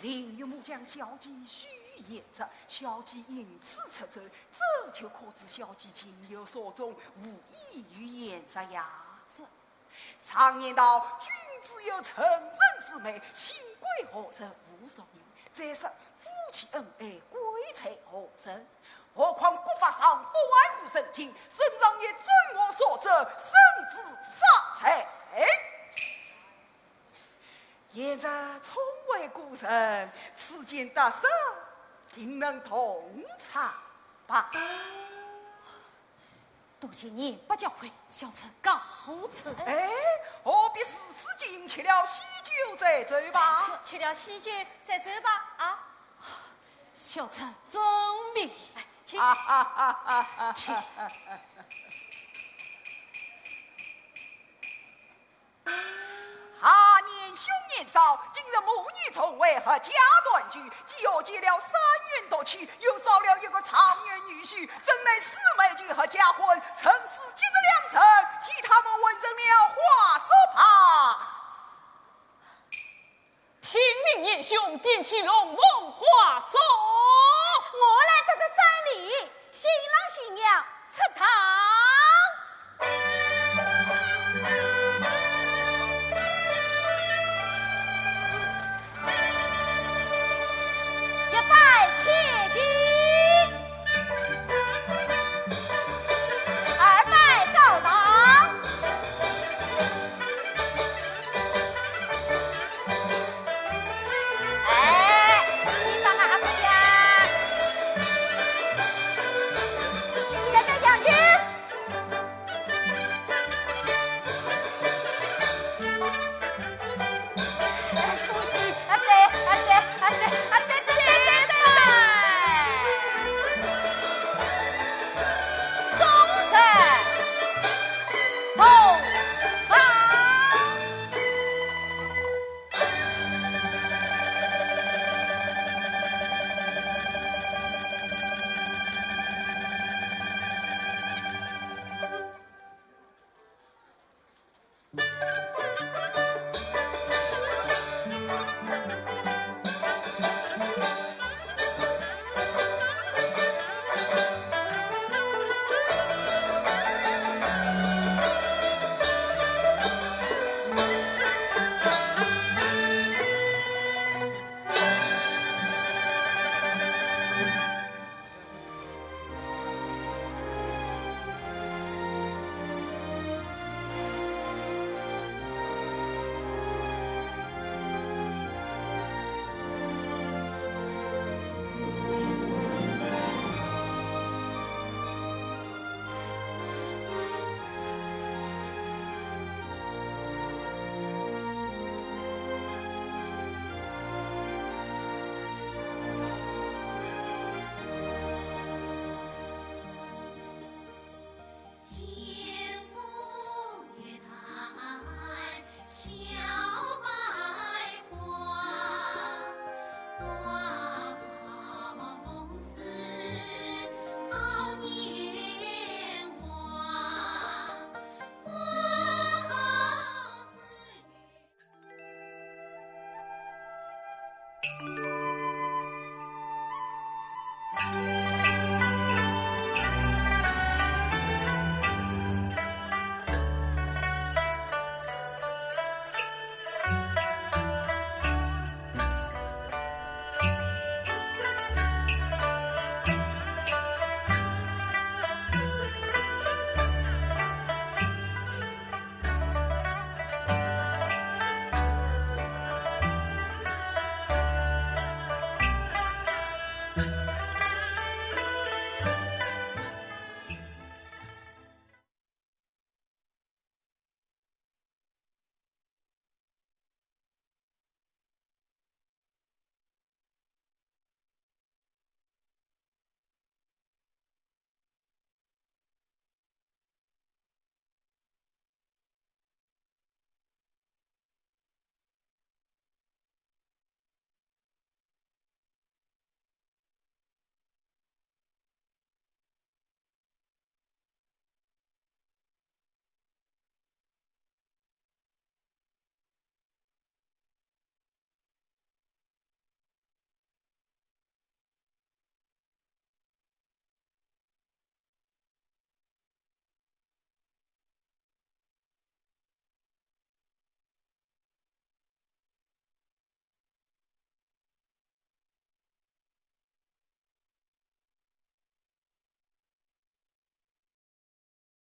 林岳母将小姐许贤侄，小姐因此出走，这就可知小姐情有所钟，无意于贤侄呀。这常言道，君子有成人之美，幸亏何人无淑女。再说夫妻恩爱，贵在何人？何况国法上不外乎成亲，圣上也准我淑侄，圣旨杀才。 贤侄聪慧过人，此间得失，定能洞察吧。多谢年伯教诲，小侄告辞。哎，何必如此急？吃了喜酒再走吧。吃了喜酒再走吧，啊。小侄遵命。哎，请。啊哈哈哈哈。请。 啊，年兄年嫂，今日母女重会，阖家团聚，既又结了三元独契，又招了一个状元女婿，真乃四媒娶阖家婚，趁此吉日良辰，替他们完成了花烛吧。 听命年兄点起龙凤花烛。我来执掌礼，新郎新娘出堂。